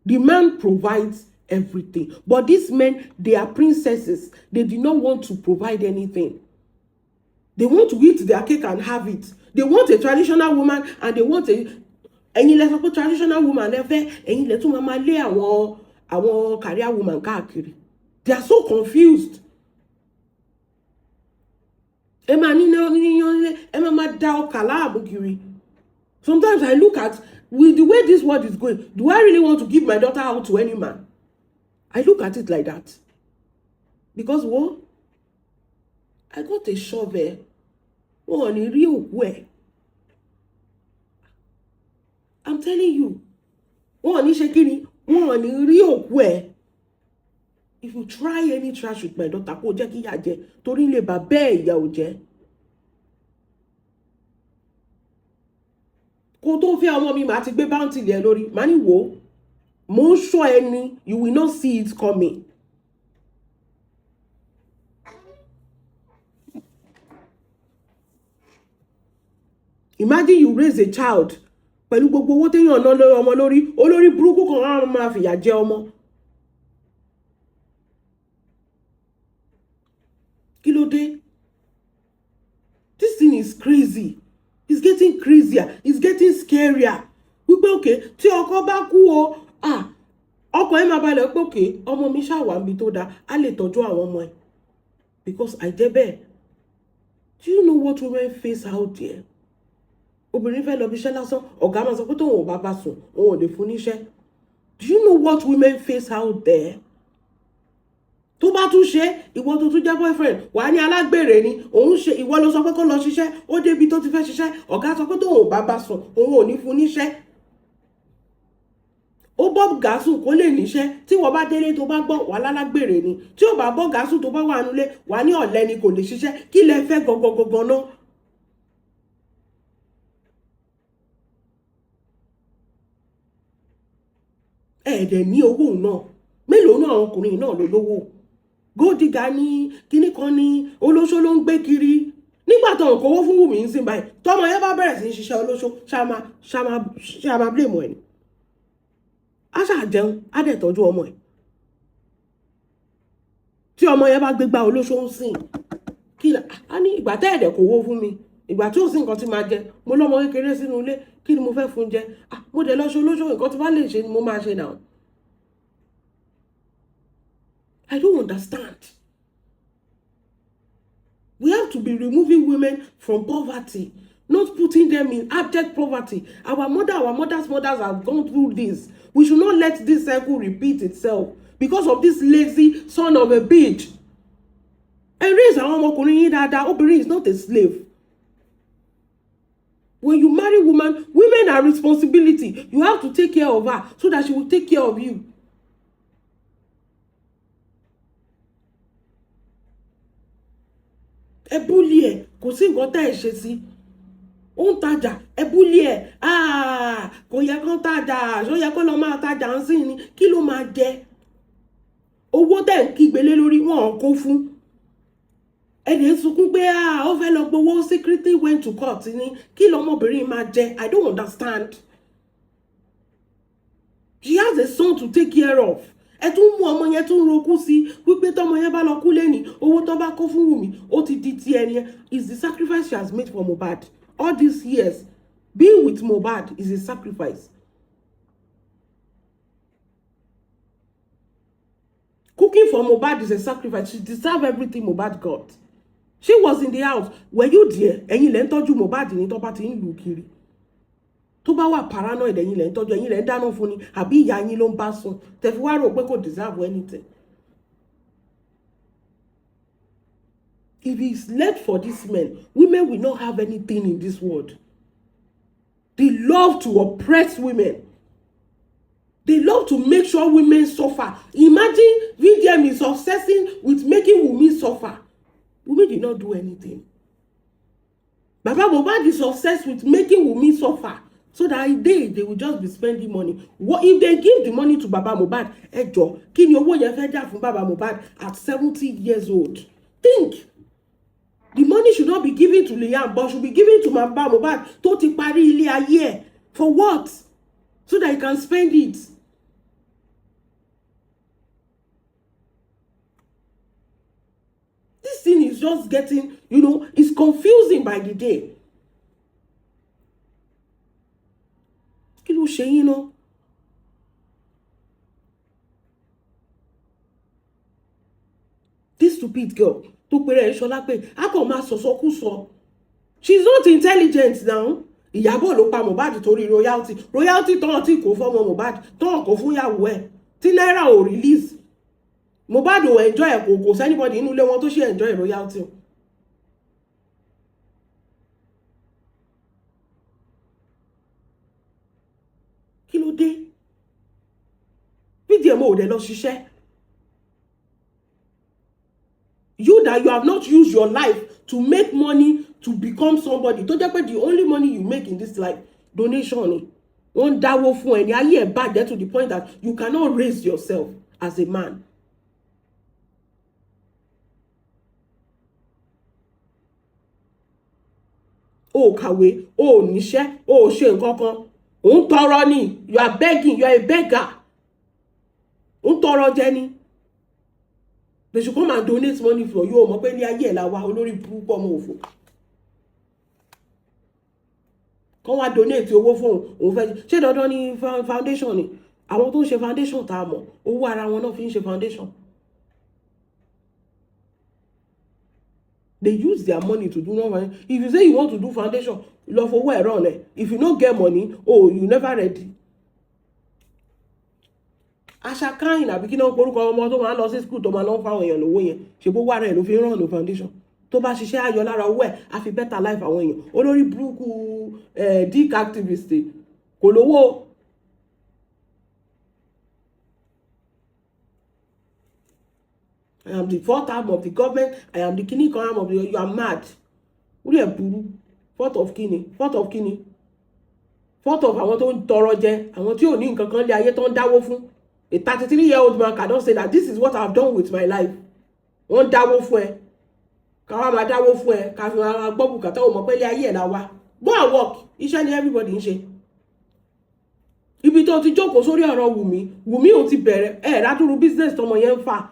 the man provides everything. But these men, they are princesses. They did not want to provide anything. They want to eat their cake and have it. They want a traditional woman and they want a, ẹ̀yin lẹ sọ pé traditional woman lẹ fẹ́, ẹ̀yin lẹ tún máa máa lé àwọn career woman káàkiri. They are so confused. Ẹ máa níná níyàn nílé, ẹ máa máa da ọkà láàbò kiri. Sometimes I look at, with the way this world is going, do I really want to give my daughter out to any man? I look at it like that because wo, I got a shovel, wọn ò ní rí òkú ẹ̀. I'm telling you, wọn ò ní ṣe kí ni, wọn ò ní rí òkú ẹ̀. If you try any trash with my daughter, kó jẹ́ kí ìyà jẹ, torí ilé bàbá ẹ̀, ìyà ò jẹ́. Kó tó fẹ́ ọmọ mi, màá ti gbé bounty lé ẹ lórí. Màá ní wò ó, mò ń ṣọ́ ẹni. You will not see it coming. Imagine you raise a child pẹ̀lú gbogbo owó téèyàn ná lórí ọmọ lórí, olórí burúkú kan á máa fìyà jẹ ọmọ. Kí ló dé? This thing is crazy. It's getting crazier, it's getting scarier. Wípé okay, tí ọkọ bá kú o, ah, ọkọ ẹ máa balẹ̀ pé okay, ọmọ mi ṣáà wà níbi tó dáa, á lè tọ́jú àwọn ọmọ ẹ, because àìjẹ́ bẹ́ẹ̀, do you know what women face out there? Obìnrin fẹ́ lọ bí iṣẹ́ lásán, ọ̀gá máa sọ pé tóun ò bá bá sùn, òun ò lè fún níṣẹ́. Do you know what women face out there? Tó bá tún ṣe, ìwọ tó tún jẹ́ boyfriend, wà á ní alágbèrè ni òun ṣe. Ìwọ ló sọ pé kó lọ ṣiṣẹ́. Ó débi tó ti fẹ́ ṣiṣẹ́, ọ̀gá sọ pé tóun ò bá bá sùn, òun ò ní fún níṣẹ́. Ó bọ́ gàásù kó lè níṣẹ́. Tí wọ́n bá délé, tó bá gbọ́, wà lálágbèrè ni. Tí ò bá bọ́ gàásù, tó bá wà nulẹ̀, wà ní ọ̀lẹ ni, kò lè ṣiṣẹ́. Kí lẹ fẹ́ gangan gangan náà? Ẹ̀ẹ́dẹ̀ ní owó náà, mélòó náà? Àwọn ọkùnrin náà ló lówó. Gold digger ní kíní kan ní olóṣó ló ń gbé kiri. Nígbà tó ń kówó fún Wùmí ń sìn báyìí, tọmọ yẹn bá bẹ̀rẹ̀ sí í ṣiṣẹ́ olóṣó, ṣáma blame ẹ̀ ni? Á ṣáà jẹun, á dẹ̀ tọ́jú ọmọ ẹ̀. Tí ọmọ yẹn bá gbégbá olóṣó ń sìn, kí á ní? Ìgbà tẹ́ ẹ̀dẹ̀ kówó fún mi, ìgbà tí ò sí nǹkan tí máa jẹ, mo lọ́mọ kékeré sínú ilé, kí ni mo fẹ́ fún jẹ? Ah, mo dẹ̀ lọ ṣe olóṣó, nǹkan tí bá lè ṣe ni mo máa ṣe náà. I don't understand. We have to be removing women from poverty, not putting them in abject poverty. Our mother, our mother's mothers have gone through this. We should not let this cycle repeat itself because of this lazy son of a bitch. Ẹ raise àwọn ọmọkùnrin yín dáadáa. Obìnrin is not a slave. When you marry woman, women are responsibility. You have to take care of her so that she will take care of you. Ẹ bully ẹ, kò sí nǹkan tẹ́ ẹ ṣe sí. Ó ń tajà, ẹ bully ẹ, kò yẹ kó tajà, ṣó yẹ kó lọ máa tajà ń sìn ni? Kí ló máa jẹ? Owó tẹ̀ ń kígbe lé lórí, wọn kó fún ẹni ń sunkún pé ó fẹ́ lọ gbowó, secretly went to court ni. Kí lọmọbìnrin máa jẹ? I don't understand. She has a son to take care of. Ẹ tún mú ọmọ yẹn, tún rokú sí wípé tọmọ yẹn bá lọ kú lẹ́ni, owó tó bá kó fún Wùmí, ó ti di ti ẹni yẹn. Is the sacrifice she has made for Mohbad all these years. Being with Mohbad is a sacrifice. Cooking for Mohbad is a sacrifice. She deserve everything Mohbad got. She was in the house. Were you there? Ẹ̀yin lẹ ń tọ́jú Mohbad ní tó bá ti ń lù kiri, tó bá wà paranoid. Ẹ̀yin lẹ ń tọ́jú, ẹ̀yin lẹ ń dáná fún ni, àbí ìyá yín ló ń bá sùn tẹ̀fi wá rò pé kò deserve anything? If it's left for these men, women will not have anything in this world. They love to oppress women. They love to make sure women suffer. Imagine VDM is obsessing with making Wunmi suffer. Wunmi did not do anything. Baba Mohbad is obsessed with making Wunmi suffer so that they will just be spending money. What if they give the money to Baba Mohbad? Ẹ jọ̀ọ́, kí ni owó yẹn fẹ́ dà fún Baba Mohbad at 70 years old? Think. The money should not be given to Liam, but should be given to Baba Mohbad tó ti parí ilé ayé ẹ̀. For what? So that he can spend it. This thing is just getting, it's confusing by the day. Kí ló ṣe yín náà? This stupid girl tó pèrè ẹ̀ ṣọlá pé a kàn máa sọ̀sọ́kúsọ. She's not intelligent now. Ìyábọ̀ ló pa Mohbad torí royalty. Royalty tán tí kò fọ́mọ Mohbad, tán kò fún ìyàwó ẹ̀, tí náírà ò release. Mohbad ò enjoy ẹ̀, kò sí anybody inú ilé wọn tó ṣe enjoy royalty. Kí ló dé? VDM ò dẹ̀ lọ ṣiṣẹ́. You that you have not used your life to make money to become somebody, tó jẹ́ pé the only money you make in this life, donation ni, wọ́n ń dáwó fún ẹ ní. Ayé ẹ̀ bàjẹ́ to the point that you cannot raise yourself as a man. O ò kàwé, o ò níṣẹ́, o ò ṣe nǹkan kan, ò ń tọrọ ni. You are begging, you are a beggar. Ò ń tọrọ jẹ ni. They should come and donate money for you. O mọ̀ pé ní ayé ẹ̀ la wa, olórí burúkú, ọmọ òfò kán wá donate owó fún òun. Fẹ́ ṣé dandan ni foundation ni? Àwọn tó ń ṣe foundation tá a mọ̀, owó ara wọn náà fi ń ṣe foundation. They use their money to do no money. If you say you want to do foundation, lọ fowó ẹ̀rọ ọ̀nà. If you no get money, oh, you never ready. Aṣakáyìn àbí kí náà porúkọ ọmọ tó máa ń lọ sí school, tó máa lọ fáwọn èèyàn lówó yẹn, ṣe bó wà rẹ̀ ló fi ń ràn ní foundation. Tó bá ṣiṣẹ́ ayọ̀ lára owó ẹ̀, á fi better life àwọn èèyàn. Olórí burúkú dick activist kò lówó. I am the fourth arm of the government. I am the kini kan arm of the, you are mad. Orí ẹ̀ burú. Fourth of kini? Fourth of kini? Fourth of àwọn tó ń tọrọ jẹ, àwọn tí ò ní nǹkan kan lé ayé tó ń dáwó fún. A 33-year-old man cannot say that this is what I have done with my life. Wọ́n ń dáwó fún ẹ, káwá máa dáwó fún ẹ, ká fi máa gbọ́ bùkátà. Ò mọ̀ pé ilé ayé ẹ̀ la wá. Go and work. Iṣẹ́ ni everybody ń ṣe. Ibi tó ti jókòó sórí ọ̀rọ̀ Wùmí, Wùmí ò ti bẹ̀rẹ̀ ẹ̀ rádúrú business tọmọ yẹn ń fà.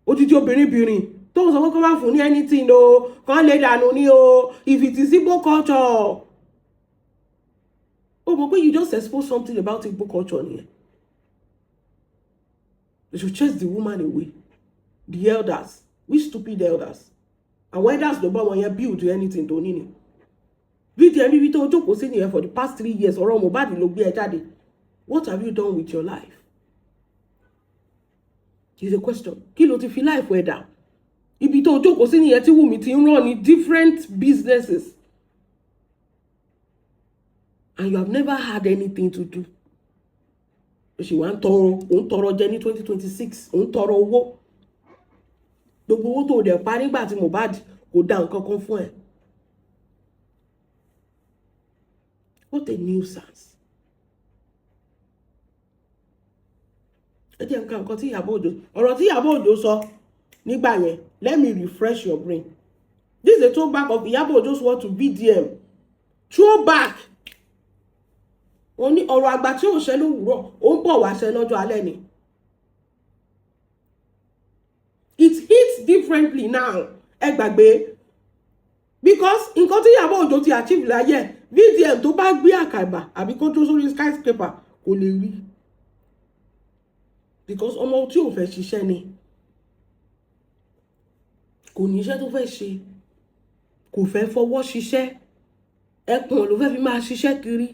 Odidi obìnrin bìnrin tó ń sọ pé kó má fún ní anything o, kán lè dànù ní o. If it is Igbo culture, ó mọ̀ pé you just expose something about Igbo culture nìyẹn. They should chase the woman away. The elders, which stupid elders? Àwọn elders ló bá wọn yẹn build anything tó ní ni. VDM, ibi tó jókòó sí nìyẹn for the past 3 years. Ọ̀rọ̀ Mohbad ló gbé ẹ jáde. What have you done with your life is a question. Kí ló ti fi life ẹ̀ dà? Ibi tó jókòó sí nìyẹn tí Wùmí ti ń run ní different businesses and you have never had anything to do. O sì wá ń tọrọ, ò ń tọrọ jẹ ní 2026, ò ń tọrọ owó. Gbogbo owó tó o dẹ̀ pa nígbà tí Mohbad kò dá nǹkan kan fún ẹ. What a nuisance. Ẹ jẹ́ nǹkan nǹkan tí Ìyábọ̀ Òjó, ọ̀rọ̀ tí Ìyábọ̀ Òjó sọ nígbà yẹn. Let me refresh your brain. This is a throwback of Ìyábọ̀ Òjó's word to VDM. Throwback. Wọ́n ní ọ̀rọ̀ àgbà tí ò ṣẹ lówùúrọ̀, ó ń bọ̀ wá ṣẹ lọ́jọ́ alẹ́ ni. It hits differently now. Ẹ gbàgbé, because nǹkan tí Ìyábọ̀ Òjó ti achieve láyé, VDM tó bá gbé àkàbà àbí kó tó sórí skyscraper, kò lè rí, because ọmọ tí ò fẹ́ ṣiṣẹ́ ni. Kò ní iṣẹ́ tó fẹ́ ṣe, kò fẹ́ fọwọ́ ṣiṣẹ́, ẹpọ̀n ló fẹ́ fi máa ṣiṣẹ́ kiri.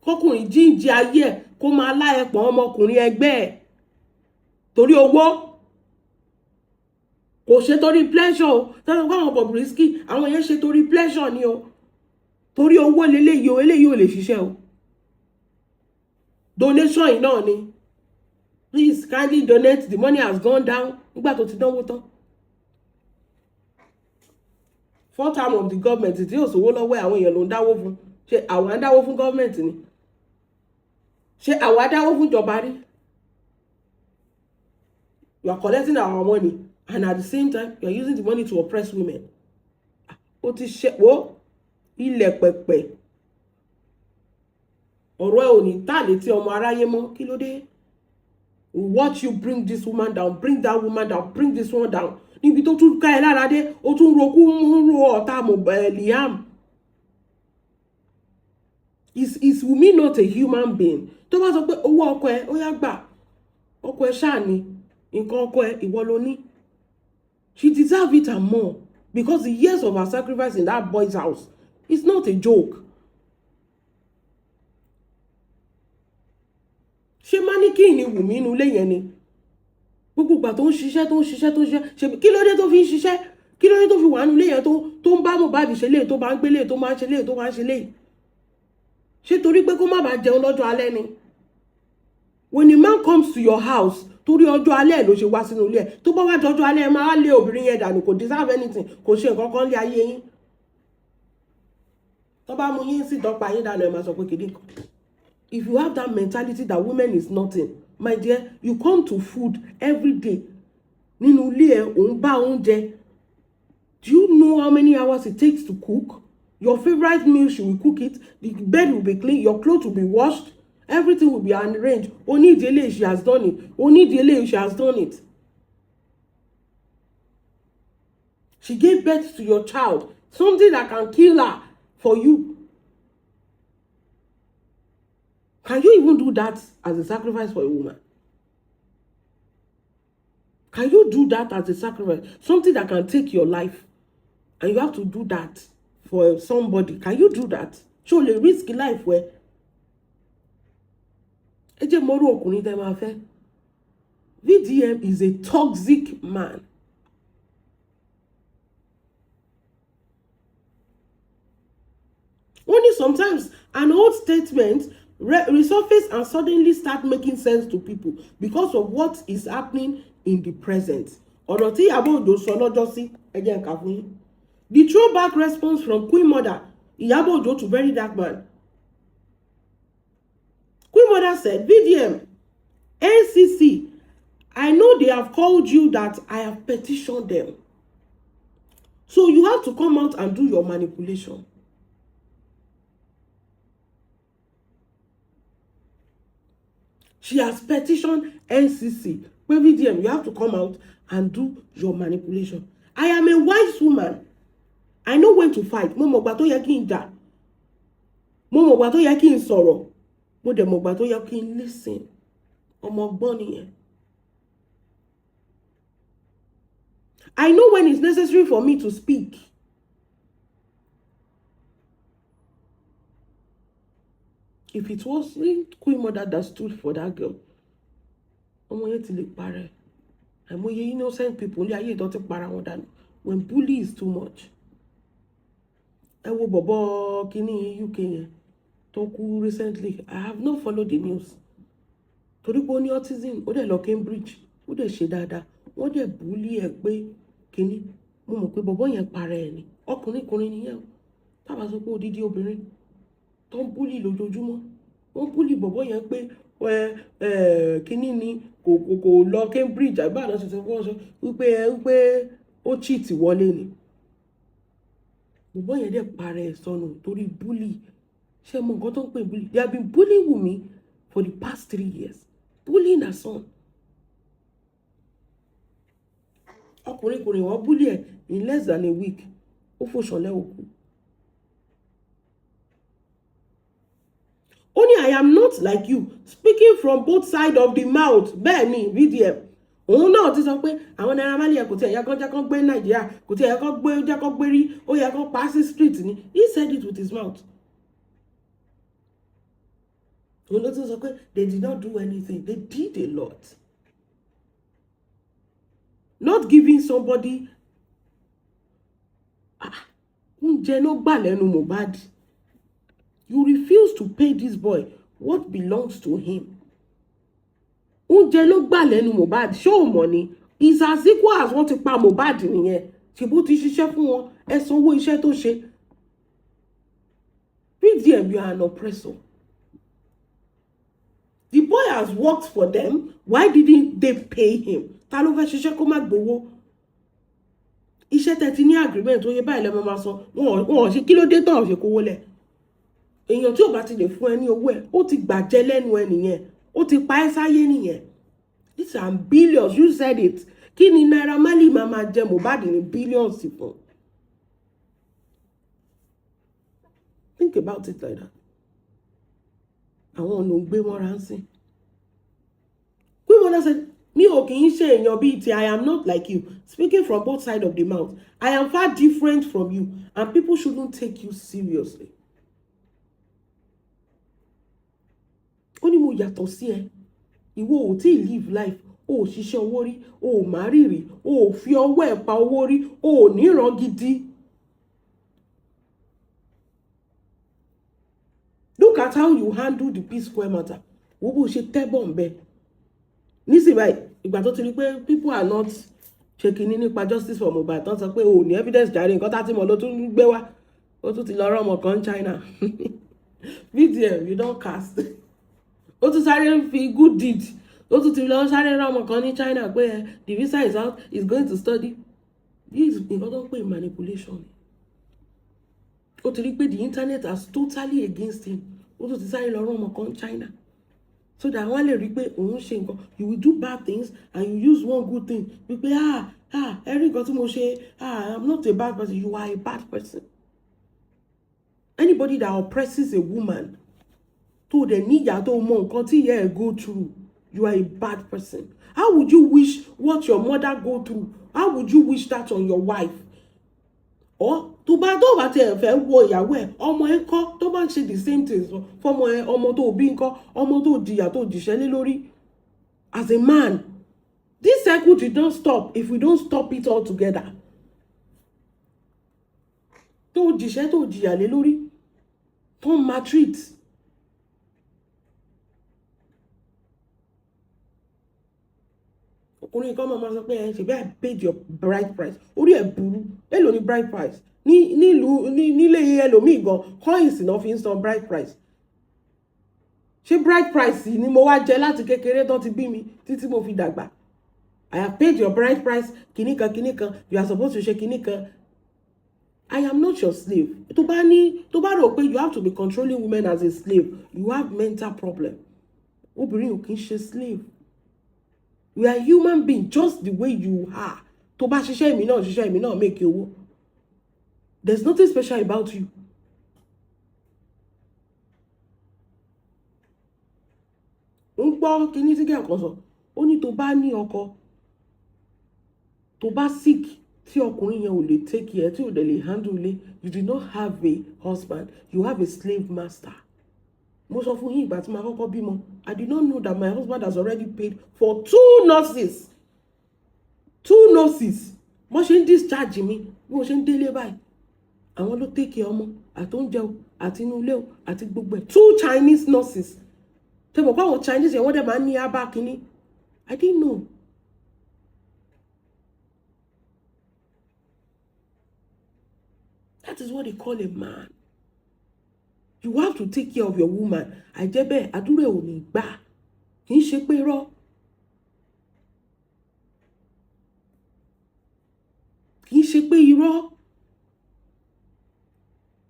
Kọkùnrin jíǹjì ayé ẹ̀, kó máa lá ẹpọ̀n ọmọkùnrin ẹgbẹ́ ẹ̀ torí owó. Kò ṣe torí pleasure o. Tọ́jú pé àwọn Bobrisky, àwọn yẹn ṣe torí pleasure ni o, torí owó leléyìí o. Eléyìí ò lè ṣiṣẹ́ o. Donation yìí náà ni, "Please kindly donate, the money has gone down." Nígbà tó ti dánwó tán, fourth term of the government tí yóò sówó lọ́wọ́ ẹ̀, àwọn èèyàn ló ń dáwó fún. Ṣé àwa ń dáwó fún government ni? Ṣé àwa dáwó fún ìjọba rí? You are collecting our money and at the same time you are using the money to oppress women. Ó ti ṣe wo ilẹ̀ pẹ̀pẹ̀. Ọ̀rọ̀ ẹ̀ ò ní tà létí ọmọ aráyé mọ́. Kí ló dé? Watch you bring this woman down, bring that woman down, bring this one down. Níbi tó tún ká ẹ lára dé, ó tún rokú ń ro ọ̀tá Liam. Is Wunmi not a human being? Tó bá sọ pé owó ọkọ ẹ, ó yá, gbà. Ọkọ ẹ ṣáà ni nǹkan ọkọ ẹ, ìwọ ló ní. She deserve it and more, because the years of her sacrifice in that boy's house is not a joke. Ṣé mannequin ni Wùmí inú ilé yẹn ni? Gbogbo ìgbà tó ń ṣiṣẹ́, tó ń ṣiṣẹ́, tó ń ṣiṣẹ́, ṣe kí ló dé tó fi ń ṣiṣẹ́? Kí ló dé tó fi wà nínú ilé yẹn, tó ń bá Mohbad ṣe léè, tó bá ń gbé léè, tó máa ń ṣe léè, tó máa ń ṣe léè? Ṣé torí pé kó má bàa jẹun lọ́jọ́ alẹ́ ni? When a man comes to your house, torí ọjọ́ alẹ́ ló ṣe wá sínú ilé ẹ̀. Tó bá wá jọjọ́ alẹ́, ẹ máa lé obìnrin yẹn dànù. Kò deserve anything, kò ṣe nǹkan kan lé ayé yín. Tó bá mú yín sí dọ́gba yín dànù, ẹ máa sọ pé kìdí kan. If you have that mentality that women is nothing, my dear, you come to food every day nínú ilé ẹ, òun bá oúnjẹ. Do you know how many hours it takes to cook your favourite meal? She will cook it, the bed will be clean, your clothes will be washed, everything will be arranged. Onídìí, she has done it. Onídìí, she has done it. She gave birth to your child, something that can kill her for you. Can you even do that as a sacrifice for a woman? Can you do that as a sacrifice? Something that can take your life, and you have to do that for somebody. Can you do that? Ṣé o lè risk life wẹ? Ẹ jẹ́ mọ́rú ọkùnrin tẹ́ máa fẹ́. VDM is a toxic man. Only sometimes an old statement resurface and suddenly start making sense to people because of what is happening in the present. Ọ̀rọ̀ tí Ìyábọ̀ Òjó sọ lọ́jọ́ sí, ẹ jẹ́ n kà fún yín. The throwback response from Queen Mother Ìyábọ̀ Òjó to Very Dark Man. Queen Mother said, "VDM, NCC, I know they have called you that I have petitioned them. So you have to come out and do your manipulation." She has petitioned NCC. Pé VDM, you have to come out and do your manipulation. "I am a wise woman. I know when to fight." Mo mọ̀gbà tó yẹ kí n jà. Mo mọ̀gbà tó yẹ kí n sọ̀rọ̀. Mo dẹ̀ mọ̀gbà tó yẹ kí n listen. Ọmọ ọgbọ́n nìyẹn. "I know when it's necessary for me to speak. If it wasn't Queen Mother that stood for that girl, ọmọ yẹn ti lè parẹ́. Àìmọye innocent people ní ayé ìtọ́ ti para wọn dànù when bully is too much. Ẹ wo bọ̀bọ̀ kínní UK yẹn tó kú recently. I have not followed the news, torí pé ó ní autism. Ó dẹ̀ lọ Cambridge, ó dẹ̀ ṣe dáadáa, wọ́n dẹ̀ bully ẹ̀ pé kínní. Mo mọ̀ pé bọ̀bọ̀ yẹn para ẹ̀ ni. Ọkùnrin kùnrin nìyẹn o. Tábà sọ pé odidi obìnrin tó ń bully lójoojúmọ́, wọ́n bully bọ̀bọ̀ yẹn pé ẹ ẹ kínní ni, kò lọ Cambridge, àbí àná ṣe fún wọn sọ wípé ó cheat wọlé ni. Bọ̀bọ̀ yẹn dẹ̀ para ẹ̀ sọnù torí bully. Ṣé mo nǹkan tó ń pè bully? They have been bullying Wunmi for the past 3 years, bullying her son. Ọkùnrin kùnrin wọ́n bully ẹ̀ in less than a week, ó fò ṣọlẹ̀ òkú. Ó ní, "I am not like you, speaking from both sides of the mouth." Bẹ́ẹ̀ ni VDM òun náà ti sọ pé àwọn Naira Marley ẹ̀ kò tí ẹ̀ yẹ kán jẹ́ kán gbé Nàìjíríà, kò tí ẹ̀ yẹ kán gbé jẹ́ kán gbé rí, ó yẹ kán pa sí street ni. He said it with his mouth. Òun ló tún sọ pé they did not do anything. They did a lot. Not giving somebody, ah, oúnjẹ ló gbà lẹ́nu Mohbad. You refuse to pay this boy what belongs to him. Oúnjẹ ló gbà lẹ́nu Mohbad. Ṣé ò mọ̀ ni? Is as equal as wọ́n ti pa Mohbad nìyẹn. Ṣèbó ti ṣiṣẹ́ fún wọn, ẹ sanwó iṣẹ́ tó ṣe. VDM, you are an oppressor. The boy has worked for them. Why didn't they pay him? Ta ló fẹ́ ṣiṣẹ́ kó má gbowó? Iṣẹ́ tẹ́ ti ní agreement tó yẹ báyìí lẹ́mọ̀ máa san. Wọn ò ṣe, kí ló dé tán ò ṣe kówó lẹ̀? Èèyàn tí ò bá ti lè fún ẹ ní owó ẹ, ó ti gbàjẹ́ lẹ́nu ẹ nìyẹn, ó ti pa ẹ́ sáyé nìyẹn. These are billions, you said it. Kí ni Naira Marley máa máa jẹ Mohbad ní billions fún? Think about it like that. Àwọn ọ̀nà ń gbé mọ́ra ń sìn. Queen Mother said, "Mi ò kì í ṣe èèyàn bíi ti. I am not like you, speaking from both sides of the mouth. I am far different from you and people shouldn't take you seriously." Ó ní mo yàtọ̀ sí ẹ. Ìwọ ò tí ì live life, o ò ṣiṣẹ́ owó rí, o ò má rírì, o ò fi ọwọ́ ẹ̀ pa owó rí, o ò níran gidi. Look at how you handle the P Square matter. Wo bó ṣe tẹ́bọ̀ ń bẹ nísìnyí báyìí. Ìgbà tó ti rí pé people are not ṣe kinní nípa justice for Mohbad, tán sọ pé o ò ní evidence jàre, nǹkan tá ti mọ̀ ló tún gbé wá. Ó tún ti lọ rọ́ ọmọ kan China. VDM, you don cast. Ó tún sáré fi good deed, ó tún ti lọ sáré rọ́ ọmọ kan ní China pé the visa is out, is going to study. This nǹkan tó ń pè manipulation. Ó ti rí pé the internet has totally against him, ó tún ti sáré lọ rán ọmọ kan China so that wọ́n lè rí pé òun ṣe nǹkan. You will do bad things and you use one good thing wípé, "Ah, ah, ẹ rí nǹkan tí mo ṣe. Ah, I'm not a bad person." You are a bad person. Anybody that oppresses a woman, tó dẹ̀ níyà, tó mọ nǹkan tí ìyá ẹ̀ go through, you are a bad person. How would you wish what your mother go through? How would you wish that on your wife? Or tó bá tiẹ̀ fẹ́ wo ìyàwó ẹ̀, ọmọ ẹ̀ ńkọ́? Tó bá ń ṣe the same thing fọmọ ẹ̀, ọmọ tó bí ńkọ́? Ọmọ tó jìyà, tó jìṣẹ́ lé lórí as a man. This cycle did not stop if we don't stop it all together. Tó jìṣẹ́, tó jìyà lé lórí, tó ń maltreat. Ọkùnrin kan máa sọ pé ẹ ṣe bí, "I paid your bride price." Orí ẹ̀ burú. Èló ni bride price ní nílùú ní nílé ẹlòmíì gan? Coins náà fi ń san bride price. Ṣé bride price ni mo wá jẹ láti kékeré tán ti bí mi títí mo fi dàgbà? "I have paid your bride price," kìíní kan kìíní kan, "you are supposed to ṣe kìíní kan." I am not your slave. Tó bá ní, tó bá rò pé you have to be controlling women as a slave, you have mental problem. Obìnrin ò kì í ṣe slave. We are human being just the way you are. Tó bá ṣiṣẹ́, èmi náà ṣiṣẹ́, èmi náà make owó. There's nothing special about you. Ń gbọ́ kíní tí kẹ́kọ̀ọ́ sọ. Ó ní tó bá ní ọkọ, tó bá sick, tí ọkùnrin yẹn ò lè take care, tí ò dẹ̀ lè handle ilé, you do not have a husband, you have a slave master. Mo sọ fún yín, ìgbà tí màá kọ́kọ́ bímọ, I did not know that my husband has already paid for two nurses. Two nurses. Bó ṣe ń discharge mi, bí mo ṣe ń délé báyìí, àwọn ló take care ọmọ, àti oúnjẹ o, àti inú ilé o, àti gbogbo ẹ̀. Two Chinese nurses. Ṣe mọ̀ pé àwọn Chinese yẹn, wọ́n dẹ̀ máa ń ní abá kínní? I didn't know. That is what they call a man. You have to take care of your woman. Àìjẹ́ bẹ́ẹ̀, àdúrà ò ní gbà. Kì í ṣe pé irọ́. Kì í ṣe pé irọ́.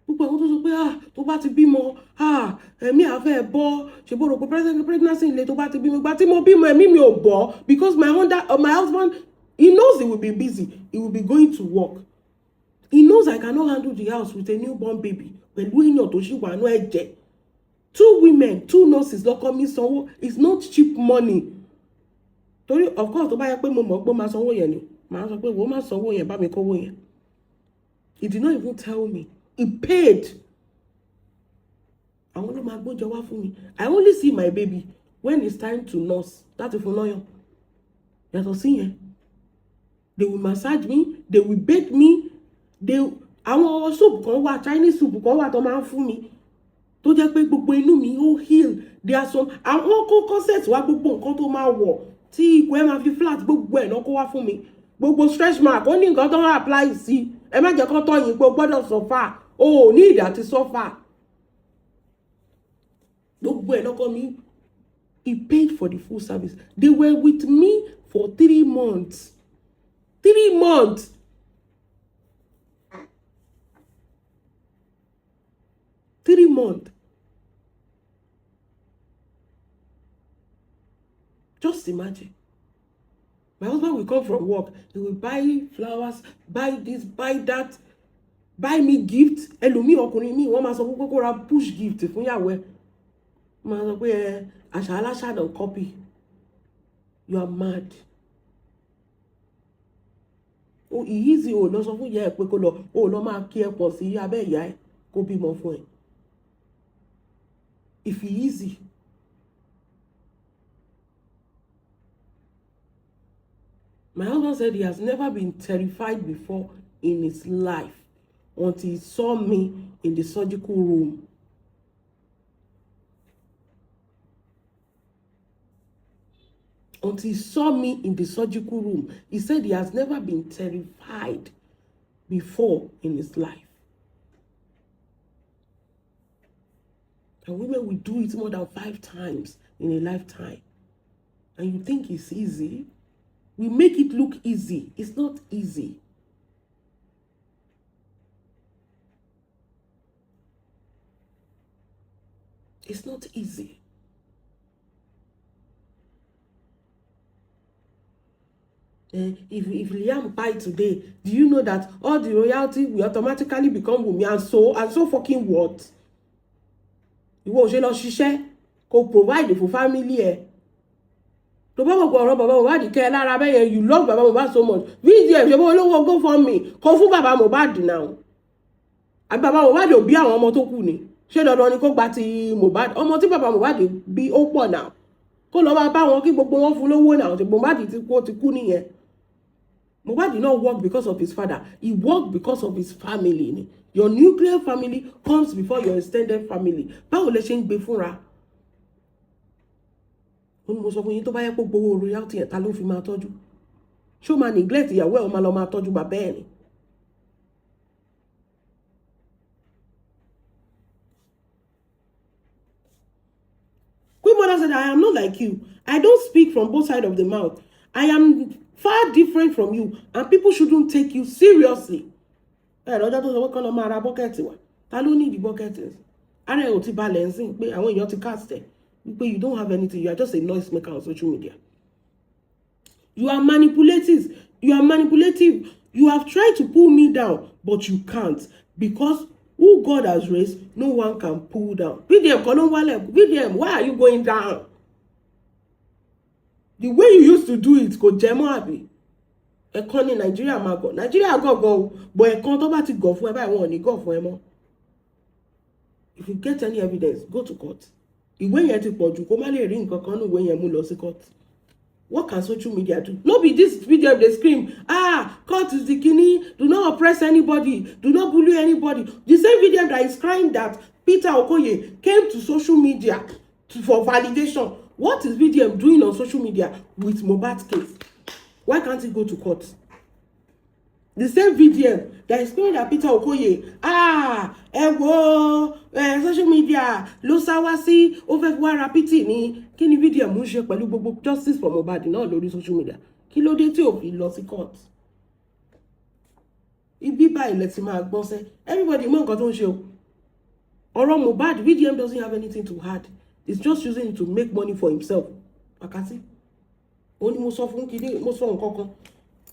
Gbogbo àwọn tó sọ pé Ah, tó bá ti bímọ, ah, ẹ̀mí àfẹ́ bọ́. Ṣe bó rò pé pregnancy ilé tó bá ti bímọ? Ìgbà tí mo bímọ, ẹ̀mí mi ò bọ́, because my husband, he knows he will be busy, he will be going to work. He knows I cannot handle the house with a newborn baby, pẹ̀lú èèyàn tó ṣì wà nú ẹ̀jẹ̀. Two women, two nurses lọ́kọ mi sanwó. It's not cheap money. Torí of course, tó bá yẹ pé mo mọ̀ pé ó máa sanwó yẹn ni, màá sọ pé, "Wo, má sanwó yẹn, bá mi kówó yẹn." He did not even tell me he paid. Àwọn ló máa gbóúnjẹ wá fún mi. I only see my baby when it's time to nurse, láti fún lọ́yàn. Yàtọ̀ sí yẹn, they will massage me, they will bathe me, they àwọn soup kan wà, Chinese soup kan wà tó máa ń fún mi, tó jẹ́ pé gbogbo inú mi ó heal. There are some, àwọn kó corset wá, gbogbo nǹkan tó máa wọ̀ tí ikùn ẹ̀ máa fi flat, gbogbo ẹ̀ náà kó wá fún mi. Gbogbo stretch mark, ó ní nǹkan tó ń apply sí. Ẹ má jẹ́ kó tọ́ yín pé o gbọ́dọ̀ suffer. O ò ní ìdá ti suffer. Gbogbo ẹ̀ lọ́kọ mi, he paid for the full service. They were with me for 3 months, 3 months. 3 months. Just imagine, my husband will come from work, he will buy flowers, buy this, buy that, buy me gift. Ẹlòmíì, ọkùnrin míì, wọ́n máa sọ fún pé kó ra push gift fún ìyàwó ẹ̀, máa sọ pé, "Ẹ àṣà aláṣà don copy." You are mad. O easy, o lọ sọ fún ìyá ẹ pé kó lọ, o lọ máa kí ẹ pọ̀ sí abẹ́ ìyá ẹ kó bímọ fún ẹ. If e easy. My husband said he has never been terrified before in his life until he saw me in the surgical room. Until he saw me in the surgical room, he said he has never been terrified before in his life. And women will do it more than five times in a lifetime. And you think it's easy? We make it look easy. It's not easy. It's not easy. If Liam buy today, do you know that all the royalty will automatically become Wunmi? And so fucking what? Ìwọ ò ṣe lọ ṣiṣẹ́ kó provide for family ẹ? Tó bá mọ̀ pé ọ̀rọ̀ bàbá Mohbad kẹ́ ẹ lára bẹ́yẹn, you love bàbá Mohbad so much, VDM ṣe bó olówó GoFundMe kó fún bàbá Mohbad náà. Àbí bàbá Mohbad ò bí àwọn ọmọ tó kù ni? Ṣé dandan ni kó gba ti Mohbad? Ọmọ tí bàbá Mohbad bí ó pọ̀ náà, kó lọ máa bá wọn, kí gbogbo wọn fún lówó náà. Tí Mohbad ti kú, ó ti kú nìyẹn. Mohbad did not work because of his father, he worked because of his family ni. Your nuclear family comes before your extended family. Báwo lẹ ṣe ń gbé fúnra? Ó ní mo sọ fún yín, tó bá yẹ kó gbowó royalty ẹ̀, ta ló fi máa tọ́jú? Ṣó máa neglect ìyàwó ẹ̀, ó máa lọ máa tọ́jú bàbá ẹ̀ ni? Queen Mother said, "I am not like you. I don't speak from both sides of the mouth. I am far different from you and people shouldn't take you seriously." Ẹ lọ́jọ́ tó sọ pé kán lọ máa ra bucket wá, ta ló ní ìdí bucket? Ara ẹ̀ ò ti balẹ̀ ń sìn pé àwọn èèyàn ti cast ẹ̀ wípé you don't have anything, you are just a noise maker on social media. You are manipulative, you are manipulative. You have tried to pull me down, but you can't, because who God has raised, no one can pull down. VDM kan ló ń wálẹ̀. VDM, why are you going down? The way you used to do it kò jẹ́ mọ́, àbí? Ẹ̀kan ní Nàìjíríà máa gọ̀, Nàìjíríà gọ̀ gan o, but ẹ̀kan tó bá ti gọ̀ fún ẹ báyìí, wọn ò ní gọ̀ fún ẹ mọ́. If you get any evidence, go to court. Ìwé yẹn ti pọ̀ jù, kó má lè rí nǹkan kan ní ìwé yẹn mú lọ sí court. What can social media do? No be this video dey scream, "Ah, court is the kini, do not oppress anybody, do not bully anybody." The same video that is crying that Peter Okoye came to social media for validation. What is VDM doing on social media with Mohbad case? Why can't he go to court? The same VDM that is screaming that Peter Okoye, ah, ẹ wo ẹ, social media ló sá wá sí, ó fẹ́ fi wá ra pity ní. Kí ni VDM ń ṣe pẹ̀lú gbogbo justice for Mohbad náà lórí social media? Kí ló dé tí ò fi lọ sí court? Ibi báyìí lẹ ti máa gbọ́n sẹ́. Everybody mọ nǹkan tó ń ṣe o. Ọ̀rọ̀ Mohbad, VDM doesn't have anything to add. He's just using it to make money for himself. Àkàtì ó ní mo sọ fún kìíní, mo sọ nǹkan kan,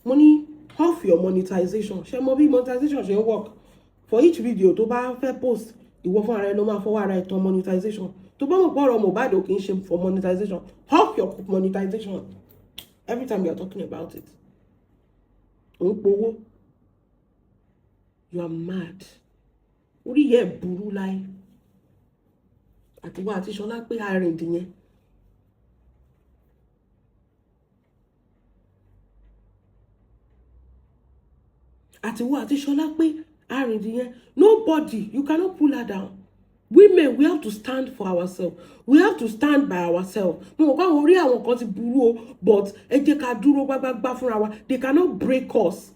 mo ní off your monetization. Ṣe mo bí monetization ṣe ń work? For each video tó bá fẹ́ post, ìwọ fún ara ẹ ló máa fọwọ́ ara ẹ tán monetization. Tó bá mọ̀ pé ọ̀rọ̀ Mohbad ò kì í ṣe for monetization, off your monetization every time you are talking about it. Ò ń powó. You are mad. Orí yẹ burú láì àtiwá àti Ṣọlá pé arìndìn yẹn. Àtiwọ́ àti Ṣọlá pé arìndìn yẹn. Nobody, you cannot pull her down. Women, we have to stand for ourselves. We have to stand by ourselves. Mo mọ̀ pé àwọn orí àwọn kan ti burú o, but ẹ jẹ́ ká dúró gbágbágbá fúnra wa. They cannot break us.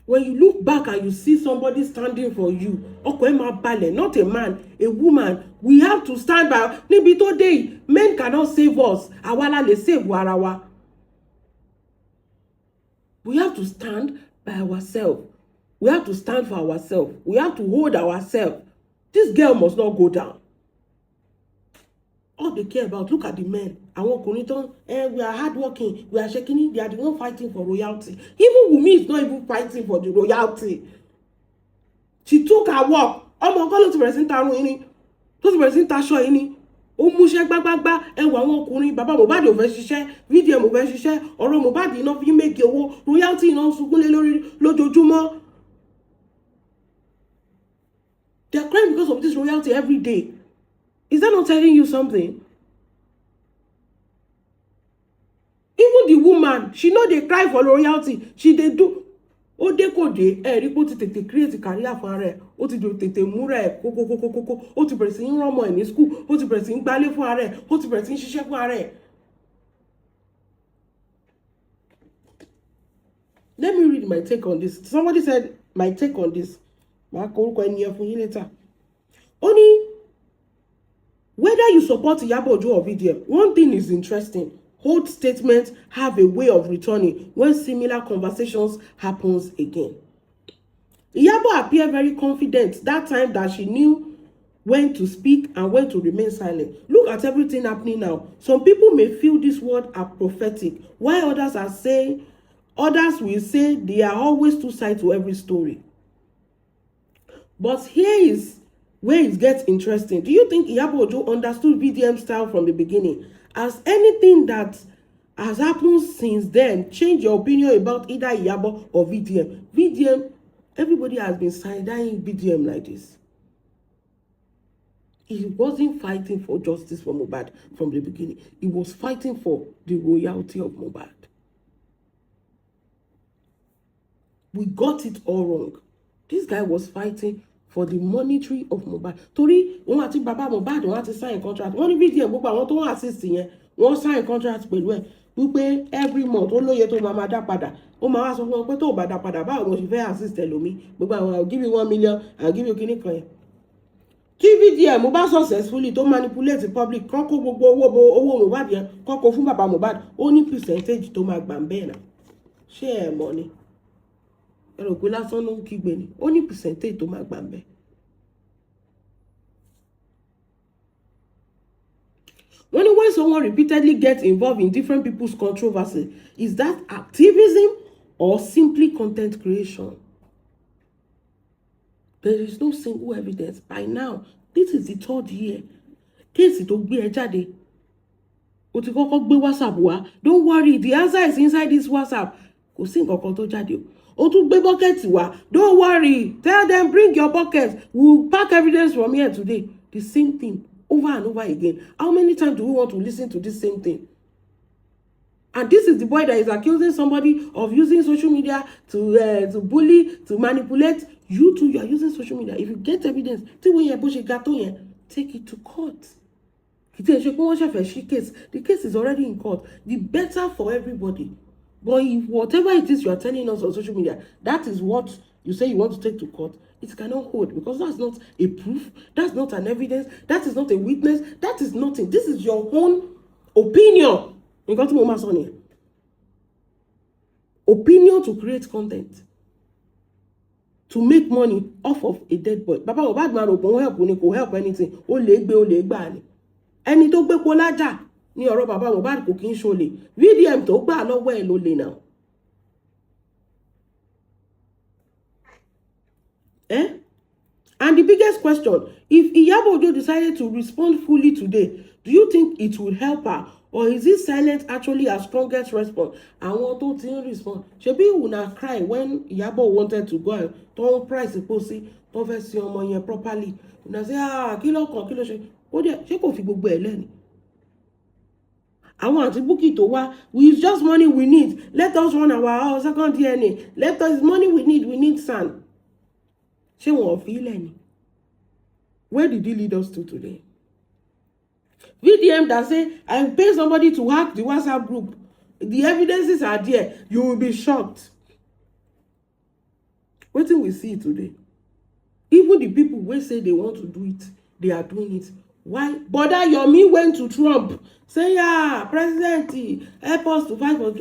When you look back and you see somebody standing for you, ọkàn ẹ máa balẹ̀. Not a man, a woman. We have to stand by. Níbi tó dé yìí, men cannot save us. Àwa la lè save ara wa. We have to stand by ourselves. We have to stand for ourselves. We have to hold ourselves. This girl must not go down. All they care about, look at the men, àwọn ọkùnrin tó, we are hardworking, we are shaking. They are the one fighting for royalty. Even Wunmi is not even fighting for the royalty. She took her work. Ọmọ ọkọ ló ti bẹ̀rẹ̀ sí ń tarun yìí ni, tó ti bẹ̀rẹ̀ sí ń taṣọ yìí ni, ó múṣẹ́ gbágbágbá. Ẹ wo àwọn ọkùnrin, bàbá Mohbad ò fẹ́ ṣiṣẹ́, VDM ò fẹ́ ṣiṣẹ́. Ọ̀rọ̀ Mohbad iná fi ń make owó, royalty iná ń sunkún lé lórí lójoojúmọ́. They are crying because of this royalty every day. Is that not telling you something? Even the woman, she no dey cry for royalty. She dey do. Ó dé kò dé, ẹ rí pé ó ti tètè create career fún ara ẹ̀, ó ti tètè múra ẹ̀ kókókókókó, ó ti bẹ̀rẹ̀ sí ń rọ́mọ ẹ̀ ní school, ó ti bẹ̀rẹ̀ sí ń gbálé fún ara ẹ̀, ó ti bẹ̀rẹ̀ sí ń ṣiṣẹ́ fún ara ẹ̀. Let me read my take on this. Somebody said my take on this. Màá kọ orúkọ ẹni yẹn fún yín later. Ó ní whether you support Iyabo Ojo or VDM, one thing is interesting. Old statements have a way of returning when similar conversations happens again. Iyabo appeared very confident that time that she knew when to speak and when to remain silent. Look at everything happening now. Some people may feel these words are prophetic, while others will say there are always two sides to every story. But here is where it gets interesting. Do you think Iyabo Ojo understood VDM style from the beginning? Has anything that has happened since then changed your opinion about either Iyabo or VDM? VDM, everybody has been side-eyeing VDM like this. He wasn't fighting for justice for Mohbad from the beginning. He was fighting for the royalty of Mohbad. We got it all wrong. This guy was fighting for the monetary of Mohbad. Torí òun àti bàbá Mohbad, wọ́n á ti sign contract. Wọ́n ní VDM, gbogbo àwọn tó ń assist yẹn, wọ́n sign contract pẹ̀lú ẹ̀ wípé every month, ó lóye tó máa máa dá padà. Ó máa wá sọ fún wọn pé tó ò bá dá padà, báwo mo ṣe fẹ́ assist ẹlòmíì? Gbogbo àwọn "I will give you 1 million, I will give you" kíní kan yẹn. Tí VDM bá successfully tó manipulate public kán kó gbogbo owó Mohbad yẹn, kán kó fún bàbá Mohbad, ó ní percentage tó máa gbà ń bẹ́ẹ̀ náà. Ṣé ẹ mọ̀ ni? Ẹ rò pé lásán ló ń kígbe ni? Ó ní percentage tó máa gbà ń bẹ́ẹ̀. Wọ́n ní when someone repeatedly gets involved in different people's controversy, is that activism or simply content creation? There is no single evidence. By now, this is the third year. Case tó gbé ẹ jáde, o ti kọ́kọ́ gbé WhatsApp wá. "Don't worry, the answer is inside this WhatsApp." Kò sí nǹkan kan tó jáde o. O tún gbé bucket wá. "Don't worry, tell them bring your bucket, we will pack evidence from here today." The same thing over and over again. How many times do we want to listen to this same thing? And this is the boy that is accusing somebody of using social media to bully, to manipulate. You too, you are using social media. If you get evidence tí wọ́n yẹn bó ṣe ga tó yẹn, take it to court. Kì í tiẹ̀ ṣe pé wọ́n ṣẹ̀fẹ̀ ṣí case. The case is already in court. The better for everybody. But if whatever it is you are telling us on social media, that is what you say you want to take to court, it cannot hold, because that's not a proof, that's not an evidence, that is not a witness, that is nothing. This is your own opinion. Nǹkan tí mo máa sọ nìyẹn. Opinion to create content, to make money off of a dead boy. Bàbá Mohbad máa rò pé òun help ni, kò help anything. Ó lè gbé, ó lè gbà ni. Ẹni tó gbé polájà ní ọ̀rọ̀ bàbá Mohbad kò kí ń ṣolè. VDM tó gbà lọ́wọ́ ẹ̀ ló lè náà. Eh? And the biggest question, if Iyabo Ojo decided to respond fully today, do you think it would help her? Or is this silence actually her strongest response? Àwọn tó ti ń respond. Ṣebí una cry when Iyabo wanted to go and tó ń price pósí, tó fẹ́ sin ọmọ yẹn properly. Una say, "Ah, kí ló kàn, kí ló ṣe?" Ó dẹ̀, ṣé kò fi gbogbo ẹ̀ lẹ́ni? Àwọn àti Bukky tó wá, it's just money we need. Let us run our second DNA. Let us, money we need sand. Ṣé wọn ò fi ilẹ̀ ni? Where did he lead us to today? VDM that say, "I pay somebody to hack the WhatsApp group." The evidences are there. You will be shocked. Wetin we see today? Even the people wey say they want to do it, they are doing it. Why? Brother Yomi went to Trump, say, "Yeah, President, help us to fight for."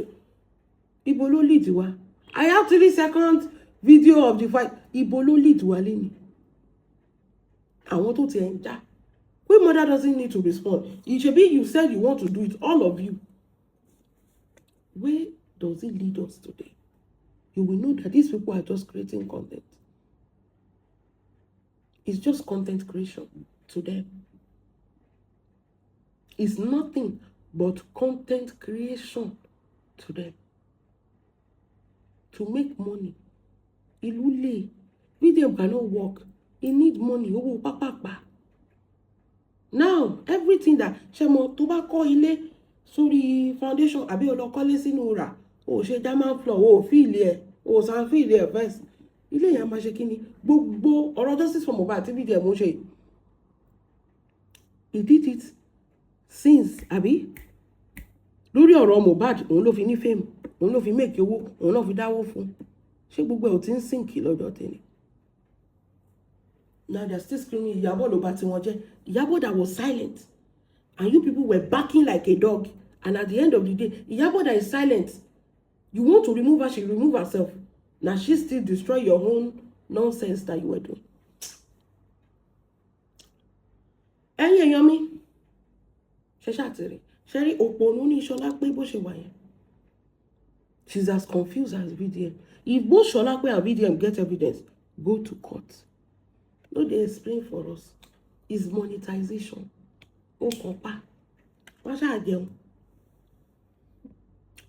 Ibo ló lead wa? I have 3 seconds video of the fight. Ibo ló lead wa lẹ́ni? Àwọn tó ti ẹ̀ ń já. Queen Mother doesn't need to respond. Ṣebí you said you want to do it, all of you. Where does it lead us today? You will know that these people are just creating content. It's just content creation to them. It's nothing but content creation to them. To make money. Ìlú lè. VDM cannot work. He need money. Owó pápápá. Now, everything that ṣe mo tó bá kọ́ ilé sórí foundation àbí ó lọ kọ́lé sínú rà, o ṣe German floor, o fill ẹ̀, o sand fill ẹ̀ first. Ilé yẹn máa ṣe kí ni? Gbogbo ọ̀rọ̀ justice for Mohbad tí VDM ń ṣe. He did it since, àbí? Lórí ọ̀rọ̀ Mohbad, òun ló fi ní fame, òun ló fi make owó, òun ló fi dáwó fún. Ṣé gbogbo ẹ̀ ò ti ń sink lọ́jọ́ tẹ́lẹ̀? Now they are still screaming, Ìyábọ̀ ló bà tiwọn jẹ́. Ìyábọ̀ that was silent. And you people were barking like a dog. And at the end of the day, Ìyábọ̀ that is silent, you want to remove her, she remove herself. Now she still destroy your own nonsense that you were doing. Ẹ̀yin èèyàn mi, ṣe ṣàtìrì, ṣe rí òpònú ní Ṣọlá pé bó ṣe wà yẹn. She's as confused as VDM. If both Ṣọlá and VDM get evidence, go to court. No dey explain for us. It's monetization. Ó kàn pa. Wọ́n ṣáà jẹun.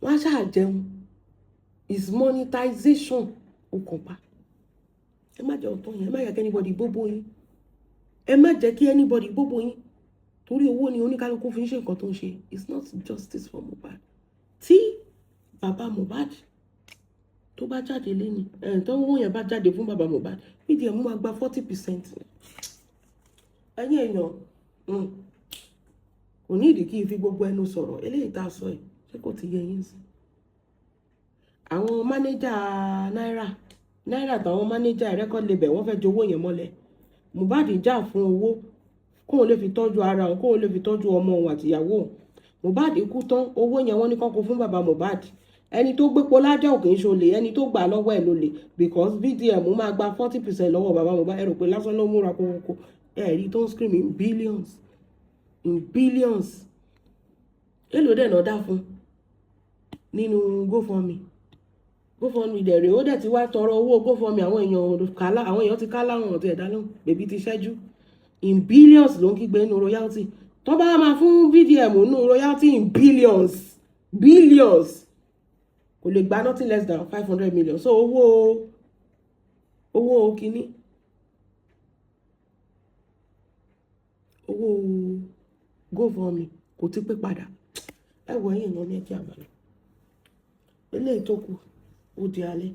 Wọ́n ṣáà jẹun. It's monetization. Ó kàn pa. Ẹ má jẹ́ ọ̀tọ̀ yẹn. Ẹ má yẹ kí anybody bóbó yín. Ẹ má jẹ́ kí anybody bóbó yín. Torí owó ni oníkálukú fi ń ṣe nǹkan tó ń ṣe. It's not justice for Mohbad. Tí bàbá Mohbad tó bá jáde lẹ́ni ẹ̀ tó ń wọ́n yẹn bá jáde fún bàbá Mohbad, VDM máa gba 40%. Ẹ̀yin èèyàn, kò ní ìdí kí n fi gbogbo ẹnu sọ̀rọ̀ eléyìí tá a sọ yìí. Ṣé kò ti yẹ yín sí? Àwọn mánéjà náírà náírà àtàwọn mánéjà record label, wọ́n fẹ́ jowó yẹn mọ́lẹ̀. Mohbad jà fún owó kóun lè fi tọ́jú ara òun, kóun lè fi tọ́jú ọmọ òun àtìyàwó òun. Mohbad kú tán, owó yẹn wọ́n ní kọ́kọ́ fún bàbá Mohbad. Ẹni tó gbé polájà ò kì í ṣolè, ẹni tó gbà lọ́wọ́ ẹ̀ ló lè, because VDM máa gba 40% lọ́wọ́ bàbá Mohbad. Ẹ rò pé lásán ló múra kókó, ẹ̀rí tó ń scream in billions, in billions. Èló dẹ̀ náà dá fún nínú GoFundMe? GoFundMe dẹ̀ rèé, ó dẹ̀ ti wá tọrọ owó GoFundMe. Àwọn èèyàn kálá, àwọn èèyàn ti kálá, wọn ti ẹ̀dá lóhùn. Bèbí ti ṣẹ́jú. In billions ló ń kígbe nínú royalty tó bá máa fún VDM nínú royalty in billions, billions. Kò lè gba nothing less than 500 million. So owó kínní, owó GoFundMe kò ti pé padà. Ẹ wọ ẹ̀yìn náà ní ẹjẹ àmàlà eléyìí tó kù, ó di alẹ́.